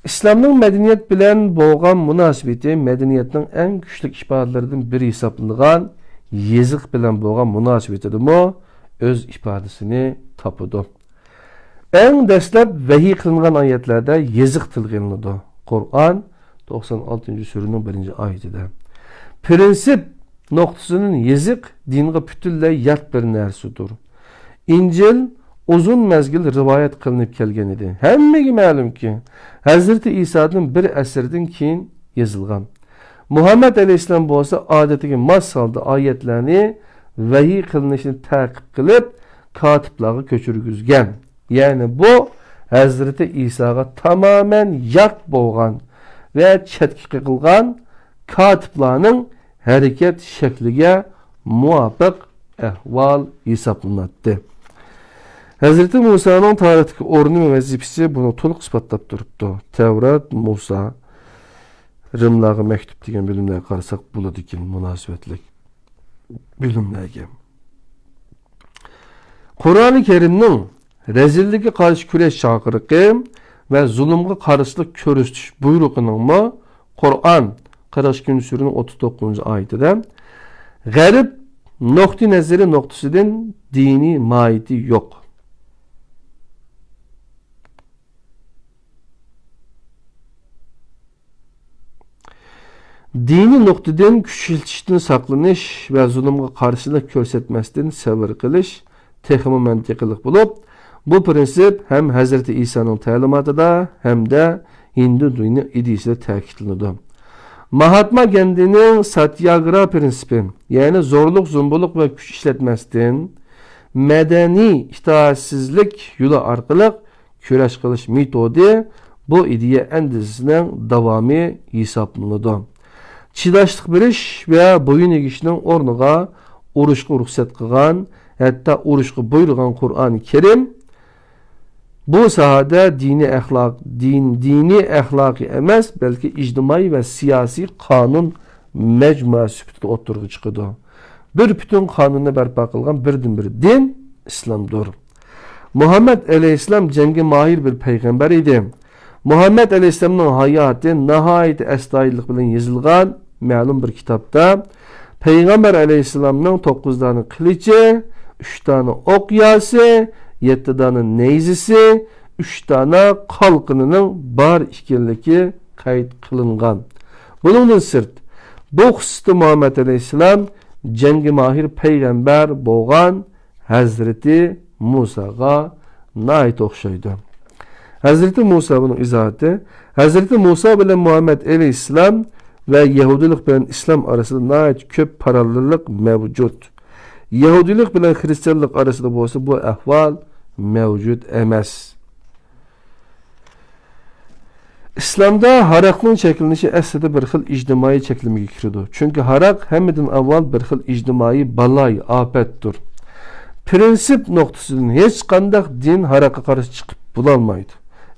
ئىسلامنىڭ مەدەنىيەت بىلەن بولغان مۇناسىۋىتى مەدەنىيەتنىڭ ئەڭ كۈچلۈك ئىپادىلىرىدىن بىرى ھېسابلىنىدىغان يېزىق بىلەن بولغان مۇناسىۋىتىدىمۇ ئۆز ئىپادىسىنى تاپىدۇ. ئەڭ دەسلەپ ۋەھىي قىلىنغان ئايەتلەردە يېزىق تىلغا ئېلىنىدۇ. قۇرئان توقسان ئالتىنچى سۈرىنىڭ بىرىنچى ئايىتىدە. پىرىنسىپ نۇقتىسىدىن يېزىق دىنغا پۈتۈنلەي يات بىر نەرسىدۇر. ئىنجىل ئۇزۇن مەزگىل رىۋايەت قىلىنىپ كەلگەن ئىدى. ھەممىگە مەلۇمكى، ھەزرىتى ئىسادىن بىر ئەسىردىن كېيىن يېزىلغان. مۇھەممەد ئەلەيھىسسالام بولسا ئادىتىگە ماس ھالدا ئايەتلەرنى ۋەھىي قىلىنىشىنى تەقىب قىلىپ، كاتىپلارغا كۆچۈرگۈزگەن. يەنى بۇ ھەزرىتى ئىساغا تامامەن يات بولغان ۋە چەتكە قېقىلغان كاتىپلارنىڭ ھەرىكەت شەكلىگە مۇۋاپىق ئەھۋال ھېسابلىناتتى. ھەزرىتى مۇسانىڭ تارىختىكى ئورنى ۋە ۋەزىپىسى بۇنى تولۇق ئىسپاتلاپ تۇرۇپتۇ. تەۋرات، مۇسا، رىملارغا مەكتۇپ دېگەن بۆلۈملەرگە قارىساق بولىدىكەن، مۇناسىۋەتلىك بۆلۈملەرگە. قۇرئانى كەرىمنىڭ رەزىللىككە قارشى كۈرەش چاقىرىقى ۋە زۇلۇمغا قارشىلىق كۆرسىتىش بۇيرۇقىنىڭمۇ قۇرئان قىرىق ئىككىنچى سۈرىنىڭ ئوتتۇز توققۇزىنچى ئايىتىدە غەرب نۇقتىئى نەزىرى نۇقتىسىدىن دىنىي ماھىيىتى يوق. دىنىي نۇقتىدىن كۈچ ئىشلىتىشتىن ساقلىنىش ۋە زۇلۇمغا قارشىلىق كۆرسەتمەستىن سەۋر قىلىش تېخىمۇ مەنتىقىلىق بولۇپ، بۇ پىرىنسىپ ھەم ھەزرىتى ئىسانىڭ تەلىماتىدا، ھەمدە ھىندۇ دىنى ئىدىيىسىدە تەكىتلىنىدۇ. ماھاتما گاندىنىڭ ساتياگرا پىرىنسىپى، يەنى زورلۇق، زومبۇلۇق ۋە كۈچ ئىشلەتمەستىن، مەدەنىي ئىتائەتسىزلىك يولى ئارقىلىق كۈرەش قىلىش مېتودى، بۇ ئىدىيە ئەندىزىسىنىڭ داۋامى ھېسابلىنىدۇ. چىداشلىق بېرىش ۋە بويۇن ئېگىشنىڭ ئورنىغا ئۇرۇشقا رۇخسەت قىلغان، ھەتتا ئۇرۇشقا بۇيرۇغان قۇرئانى كەرىم بۇ ساھەدە دىنىي ئەخلاق، دىن، دىنىي ئەخلاقىي ئەمەس، بەلكى ئىجتىمائىي ۋە سىياسىي قانۇن مەجمۇئە سۈپىتىدە ئوتتۇرىغا چىقىدۇ. بىر پۈتۈن قانۇننى بەرپا قىلغان بىردىنبىر دىن ئىسلامدۇر. مۇھەممەد ئەلەيھىسسالام جەڭگە ماھىر بىر پەيغەمبەر ئىدى. مۇھەممەد ئەلەيھىسسالامنىڭ ھاياتى ناھايىتى ئەستايىدىللىق بىلەن يېزىلغان مەلۇم بىر كىتابتا، پەيغەمبەر ئەلەيھىسسالامنىڭ توققۇز دانە قىلىچى، ئۈچ دانە ئوق ياسى، يەتتە دانە نەيزىسى، ئۈچ دانە قالقىنىنىڭ بار ئىكەنلىكى قەيت قىلىنغان. بۇنىڭدىن سىرت، بۇ خۇسۇستا مۇھەممەد ئەلەيھىسسالام جەڭگە ماھىر پەيغەمبەر بولغان ھەزرىتى مۇساغا ناھايىتى ئوخشايدۇ. ھەزرىتى مۇسا بۇنىڭ ئىزاھاتى، ھەزرىتى مۇسا بىلەن مۇھەممەد ئەلەيھىسسالام ۋە يەھۇدىيلىق بىلەن ئىسلام ئارىسىدا ناھايىتى كۆپ پاراللېللىق مەۋجۇت. يەھۇدىيلىق بىلەن خرىستىيانلىق ئارىسىدا بولسا بۇ ئەھۋال مەۋجۇت ئەمەس. ئىسلامدا ھاراقنىڭ چەكلىنىشى ئەسلىدە بىر خىل ئىجتىمائىي چەكلىمىگە كىرىدۇ. چۈنكى ھاراق ھەممىدىن ئاۋۋال بىر خىل ئىجتىمائىي بالاي، ئاپەتتۇر. پىرىنسىپ نۇقتىسىدىن ھېچقانداق دىن ھاراققا قارشى چىقىپ بولالمايدۇ.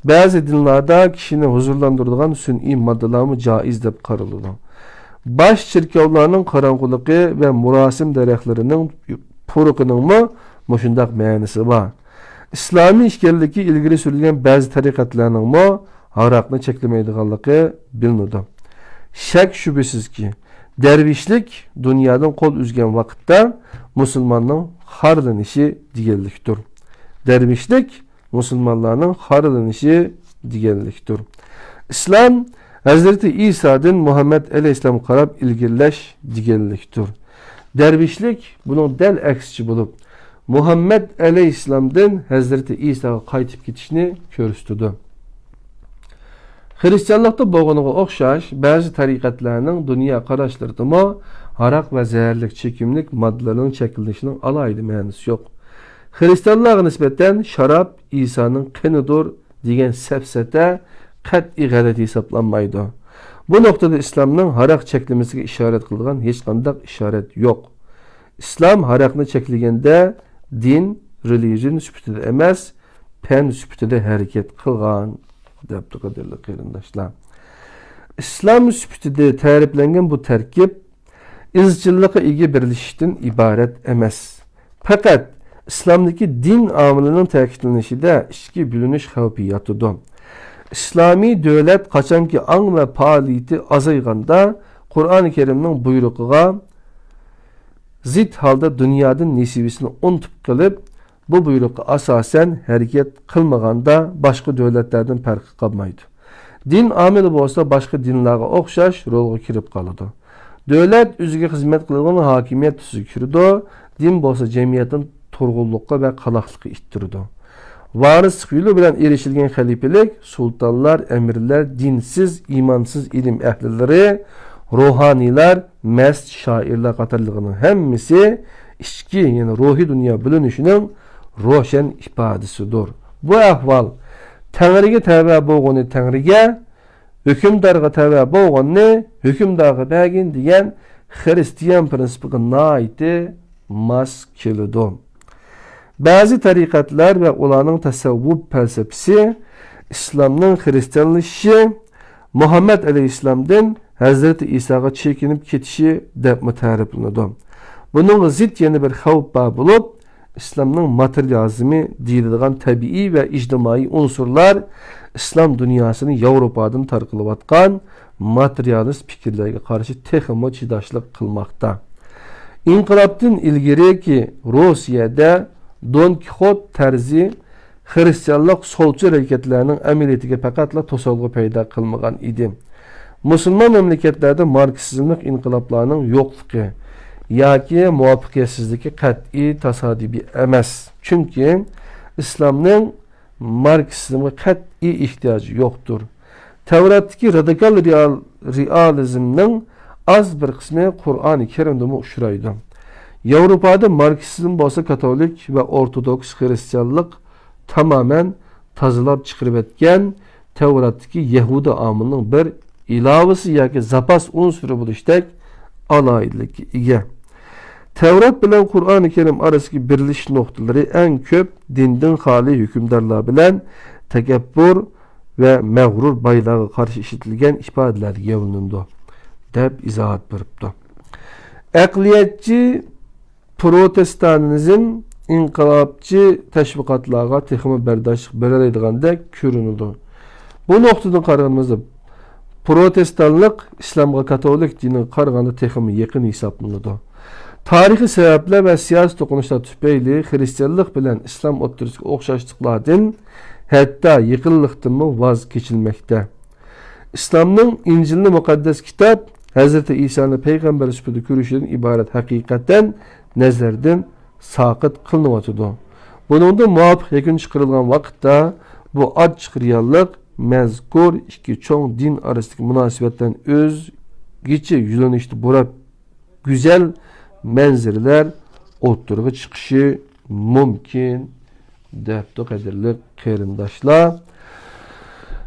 بەزى دىنلاردا كىشىنى ھۇزۇرلاندۇرىدىغان سۈنئىي ماددىلارمۇ جائىز دەپ قارىلىدۇ. باش چېركاۋلارنىڭ قاراڭغۇلۇقى ۋە مۇراسىم دەرەخلىرىنىڭ پۇرىقىنىڭمۇ مۇشۇنداق مەنىسى بار. ئىسلامىي ئىكەنلىكى ئىلگىرى سۈرۈلگەن بەزى تەرىقەتلەرنىڭمۇ ھاراقنى چەكلىمەيدىغانلىقى بىلىنىدۇ. شەك-شۈبھىسىزكى، دەرۋىشلىك دۇنيادىن قول ئۈزگەن ۋاقىتتا مۇسۇلماننىڭ خارلىنىشى دېگەنلىكتۇر. دەرۋىشلىك مۇسۇلمانلارنىڭ خارلىنىشى دېگەنلىكتۇر. ئىسلام ھەزرىتى ئىسادىن مۇھەممەد ئەلەيھىسسالامغا قاراپ ئىلگىرىلەش دېگەنلىكتۇر. دەرۋىشلىك بۇنىڭ دەل ئەكسىچە بولۇپ، مۇھەممەد ئەلەيھىسسالامدىن ھەزرىتى ئىساغا قايتىپ كېتىشنى كۆرسىتىدۇ. خرىستىيانلىقتا بولغىنىغا ئوخشاش، بەزى تەرىقەتلەرنىڭ دۇنيا قاراشلىرىدىمۇ ھاراق ۋە زەھەرلىك چېكىملىك ماددىلارنىڭ چەكلىنىشىنىڭ ئالاھىدە مەنىسى يوق. خرىستىيانلارغا نىسبەتەن شاراب ئىسانىڭ قېنىدۇر دېگەن سەپسەتە قەتئىي غەلىتە ھېسابلانمايدۇ. بۇ نۇقتىدا ئىسلامنىڭ ھاراق چەكلىمىسىگە ئىشارەت قىلىدىغان ھېچقانداق ئىشارەت يوق. ئىسلام ھاراقنى چەكلىگەندە دىن، رېلىژن سۈپىتىدە ئەمەس، پەن سۈپىتىدە ھەرىكەت قىلغان، دەپتۇ، قەدىرلىك قېرىنداشلار. ئىسلام سۈپىتىدە تەرىپلەنگەن بۇ تەركىب ئىزچىللىققا ئىگە بىرلىشىشتىن ئىبارەت ئەمەس. پەقەت ئىسلامدىكى دىن ئامىلىنىڭ تەكىتلىنىشىدە ئىچكى بۆلۈنۈش خەۋپى ياتىدۇ. ئىسلامىي دۆلەت قاچانكى ئاڭ ۋە پائالىيىتى ئازايغاندا، قۇرئان كەرىمنىڭ بۇيرۇقىغا زىت ھالدا دۇنيادىن نېسىۋىسىنى ئۇنتۇپ قېلىپ، بۇ بۇيرۇققا ئاساسەن ھەرىكەت قىلمىغاندا، باشقا دۆلەتلەردىن پەرقى قالمايدۇ. دىن ئامىلى بولسا باشقا دىنلارغا ئوخشاش رولغا كىرىپ قالىدۇ. دۆلەت ئۆزىگە خىزمەت قىلىدىغان ھاكىمىيەت تۈسىگە كىرىدۇ، دىن بولسا جەمئىيەتنى تۇرغۇنلۇققا ۋە قالاقلىققا ئىتتىرىدۇ. ۋارىسلىق يولى بىلەن ئېرىشىلگەن خەلىپىلىك، سۇلتانلار، ئەمىرلەر، دىنسىز، ئىمانسىز ئىلىم ئەھلىلىرى، روھانىيلار، مەست، شائىرلار قاتارلىقىنىڭ ھەممىسى ئىچكى، يەنى روھىي دۇنيا بۆلۈنۈشىنىڭ روشەن ئىپادىسىدۇر. بۇ ئەھۋال تەڭرىگە تەۋە بولغىنى تەڭرىگە، ھۆكۈمدارغا تەۋە بولغىنىنى ھۆكۈمدارغا بەرگىن دېگەن خىرىستىيان پىرىنسىپىغا ناھايىتى ماس كېلىدۇ. بەزى تەرىقەتلەر ۋە ئۇلارنىڭ تەسەۋۋۇپ پەلسەپىسى ئىسلامنىڭ خىرىستىيانلىشىشى، مۇھەممەد ئەلەيھىسسالامدىن ھەزرىتى ئىساغا چېكىنىپ كېتىشى دەپمۇ تەرىپلىنىدۇ. بۇنىڭغا زىت يەنە بىر خەۋپ بار بولۇپ، ئىسلامنىڭ ماتېرىيالىزمى دېيىلىدىغان تەبىئىي ۋە ئىجتىمائىي ئۇنسۇرلار ئىسلام دۇنياسىنى ياۋروپادىن تارقىلىۋاتقان ماتېرىيالىست پىكىرلەرگە قارشى تېخىمۇ چىداشلىق قىلماقتا. ئىنقىلابتىن ئىلگىرىكى روسىيەدە دون كىخوت تەرزى خىرىستىيانلىق سولچىل ھەرىكەتلەرنىڭ ئەمەلىيىتىگە پەقەتلا توسالغۇ پەيدا قىلمىغان ئىدى. مۇسۇلمان مەملىكەتلەردە ماركسىزملىق ئىنقىلابلارنىڭ يوقلۇقى ياكى مۇۋەپپەقىيەتسىزلىكى قەتئىي تاسادىپىي ئەمەس. چۈنكى ئىسلامنىڭ ماركسىزمغا قەتئىي ئېھتىياجى يوقتۇر. تەۋراتتىكى رادىكال رېئال-، رېئالىزمنىڭ ئاز بىر قىسمى قۇرئانى كەرىمدىمۇ ئۇچرايدۇ. ياۋروپادا ماركسىزم بولسا كاتولىك ۋە ئورتودوكس خىرىستىيانلىق تامامەن تازىلاپ چىقىرىۋەتكەن تەۋراتتىكى يەھۇدىي ئامىلنىڭ بىر ئىلاۋىسى ياكى زاپاس ئۇنسۇرى بولۇشتەك ئالاھىدىلىككە ئىگە. تەۋرات بىلەن قۇرئانى كەرىم ئارىسىدىكى بىرلىشىش نۇقتىلىرى ئەڭ كۆپ دىندىن خالىي ھۆكۈمدارلار بىلەن تەكەببۇر ۋە مەغرۇر بايلارغا قارشى ئىشلىتىلگەن ئىپادىلەردە يەۋلىنىدۇ، دەپ ئىزاھات بېرىپتۇ. ئەقلىيەتچى پروتېستانتىزم ئىنقىلابچى تەشۋىقاتلارغا تېخىمۇ بەرداشلىق بېرەلەيدىغاندەك كۆرۈنىدۇ. بۇ نۇقتىدىن قارىغىنىمىزدا، پروتېستانلىق ئىسلامغا كاتولىك دىنىغا قارىغاندا تېخىمۇ يېقىن ھېسابلىنىدۇ. تارىخىي سەۋەبلەر ۋە سىياسىي توقۇنۇشلار تۈپەيلى خىرىستىيانلىق بىلەن ئىسلام ئوتتۇرىسىدىكى ئوخشاشلىقلاردىن، ھەتتا يېقىنلىقتىنمۇ ۋاز كېچىلمەكتە. ئىسلامنىڭ ئىنجىلنى مۇقەددەس كىتاب، ھەزرىتى ئىسانى پەيغەمبەر سۈپىتىدە كۆرۈشىدىن ئىبارەت ھەقىقەتەن نەزەردىن ساقىت قىلىنىۋاتىدۇ. بۇنىڭدىن مۇۋاپىق يەكۈن چىقىرىلغان ۋاقىتتا، بۇ ئاچچىق رېئاللىق مەزكۇر ئىككى چوڭ دىن ئارىسىدىكى مۇناسىۋەتلەرنى ئۆزگىچە يۆنىلىشتە بۇراپ، گۈزەل مەنزىرىلەر ئوتتۇرىغا چىقىشى مۇمكىن، دەپتۇ، قەدىرلىك قېرىنداشلار.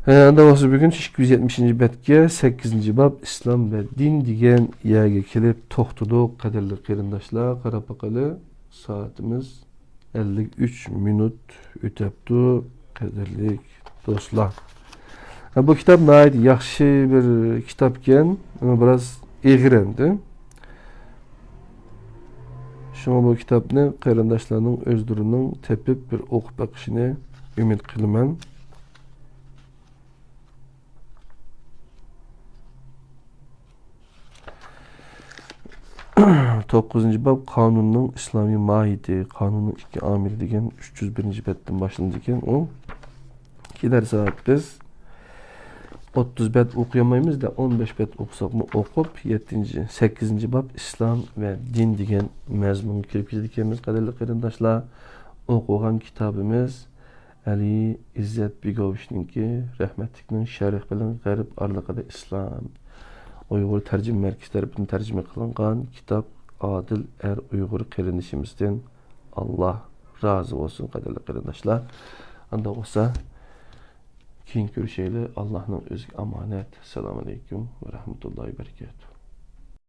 ئەندى بولسا بۈگۈن ئىككى يۈز يەتمىشىنچى بەتكە، سەككىزىنچى باب، ئىسلام ۋە دىن دېگەن يەرگە كېلىپ توختىدۇق، قەدىرلىك قېرىنداشلار. قاراپ باقايلى، سائىتىمىز ئەللىك ئۈچ مىنۇت ئۆتەپتۇ، قەدىرلىك دوستلار. بۇ كىتاب ناھايىتى ياخشى بىر كىتابكەن، ئەمما بىراز ئېغىر ئەمدى. شۇڭا بۇ كىتابنى قېرىنداشلارنىڭ ئۆزلىرىنىڭ تېپىپ بىر ئوقۇپ بېقىشىنى ئۈمىد قىلىمەن. توققۇزىنچى باب، قانۇننىڭ ئىسلامىي ماھىيىتى، قانۇننىڭ ئىككى ئامىلى دېگەن ئۈچ يۈز بىرىنچى بەتتىن باشلىنىدىكەن ئۇ. كېلەر سائەت بىز ئوتتۇز بەت ئوقۇيالمايمىز دە، ئون بەش بەت ئوقۇساقمۇ ئوقۇپ، يەتتىنچى، سەككىزىنچى باب ئىسلام ۋە دىن دېگەن مەزمۇنغا كىرىپ كېتىدىكەنمىز، قەدىرلىك قېرىنداشلار. ئوقۇغان كىتابىمىز ئەلى ئىززەت بېگوۋىچنىڭكى، رەھمەتلىكنىڭ شەرق بىلەن غەرب ئارىلىقىدا ئىسلام ئۇيغۇر تەرجىمە مەركىزى تەرىپىدىن تەرجىمە قىلىنغان كىتاب ئادىل ئەر ئۇيغۇر قېرىندىشىمىزدىن. ئاللا رازى بولسۇن، قەدىرلىك قېرىنداشلار. ئانداق بولسا، كېيىن كۆرۈشەيلى. ئاللانىڭ ئۆزىگە ئامانەت. ئەسسالامۇ ئەلەيكۇم ۋە رەھمەتۇللاھى ۋە بەرىكاتۇھ.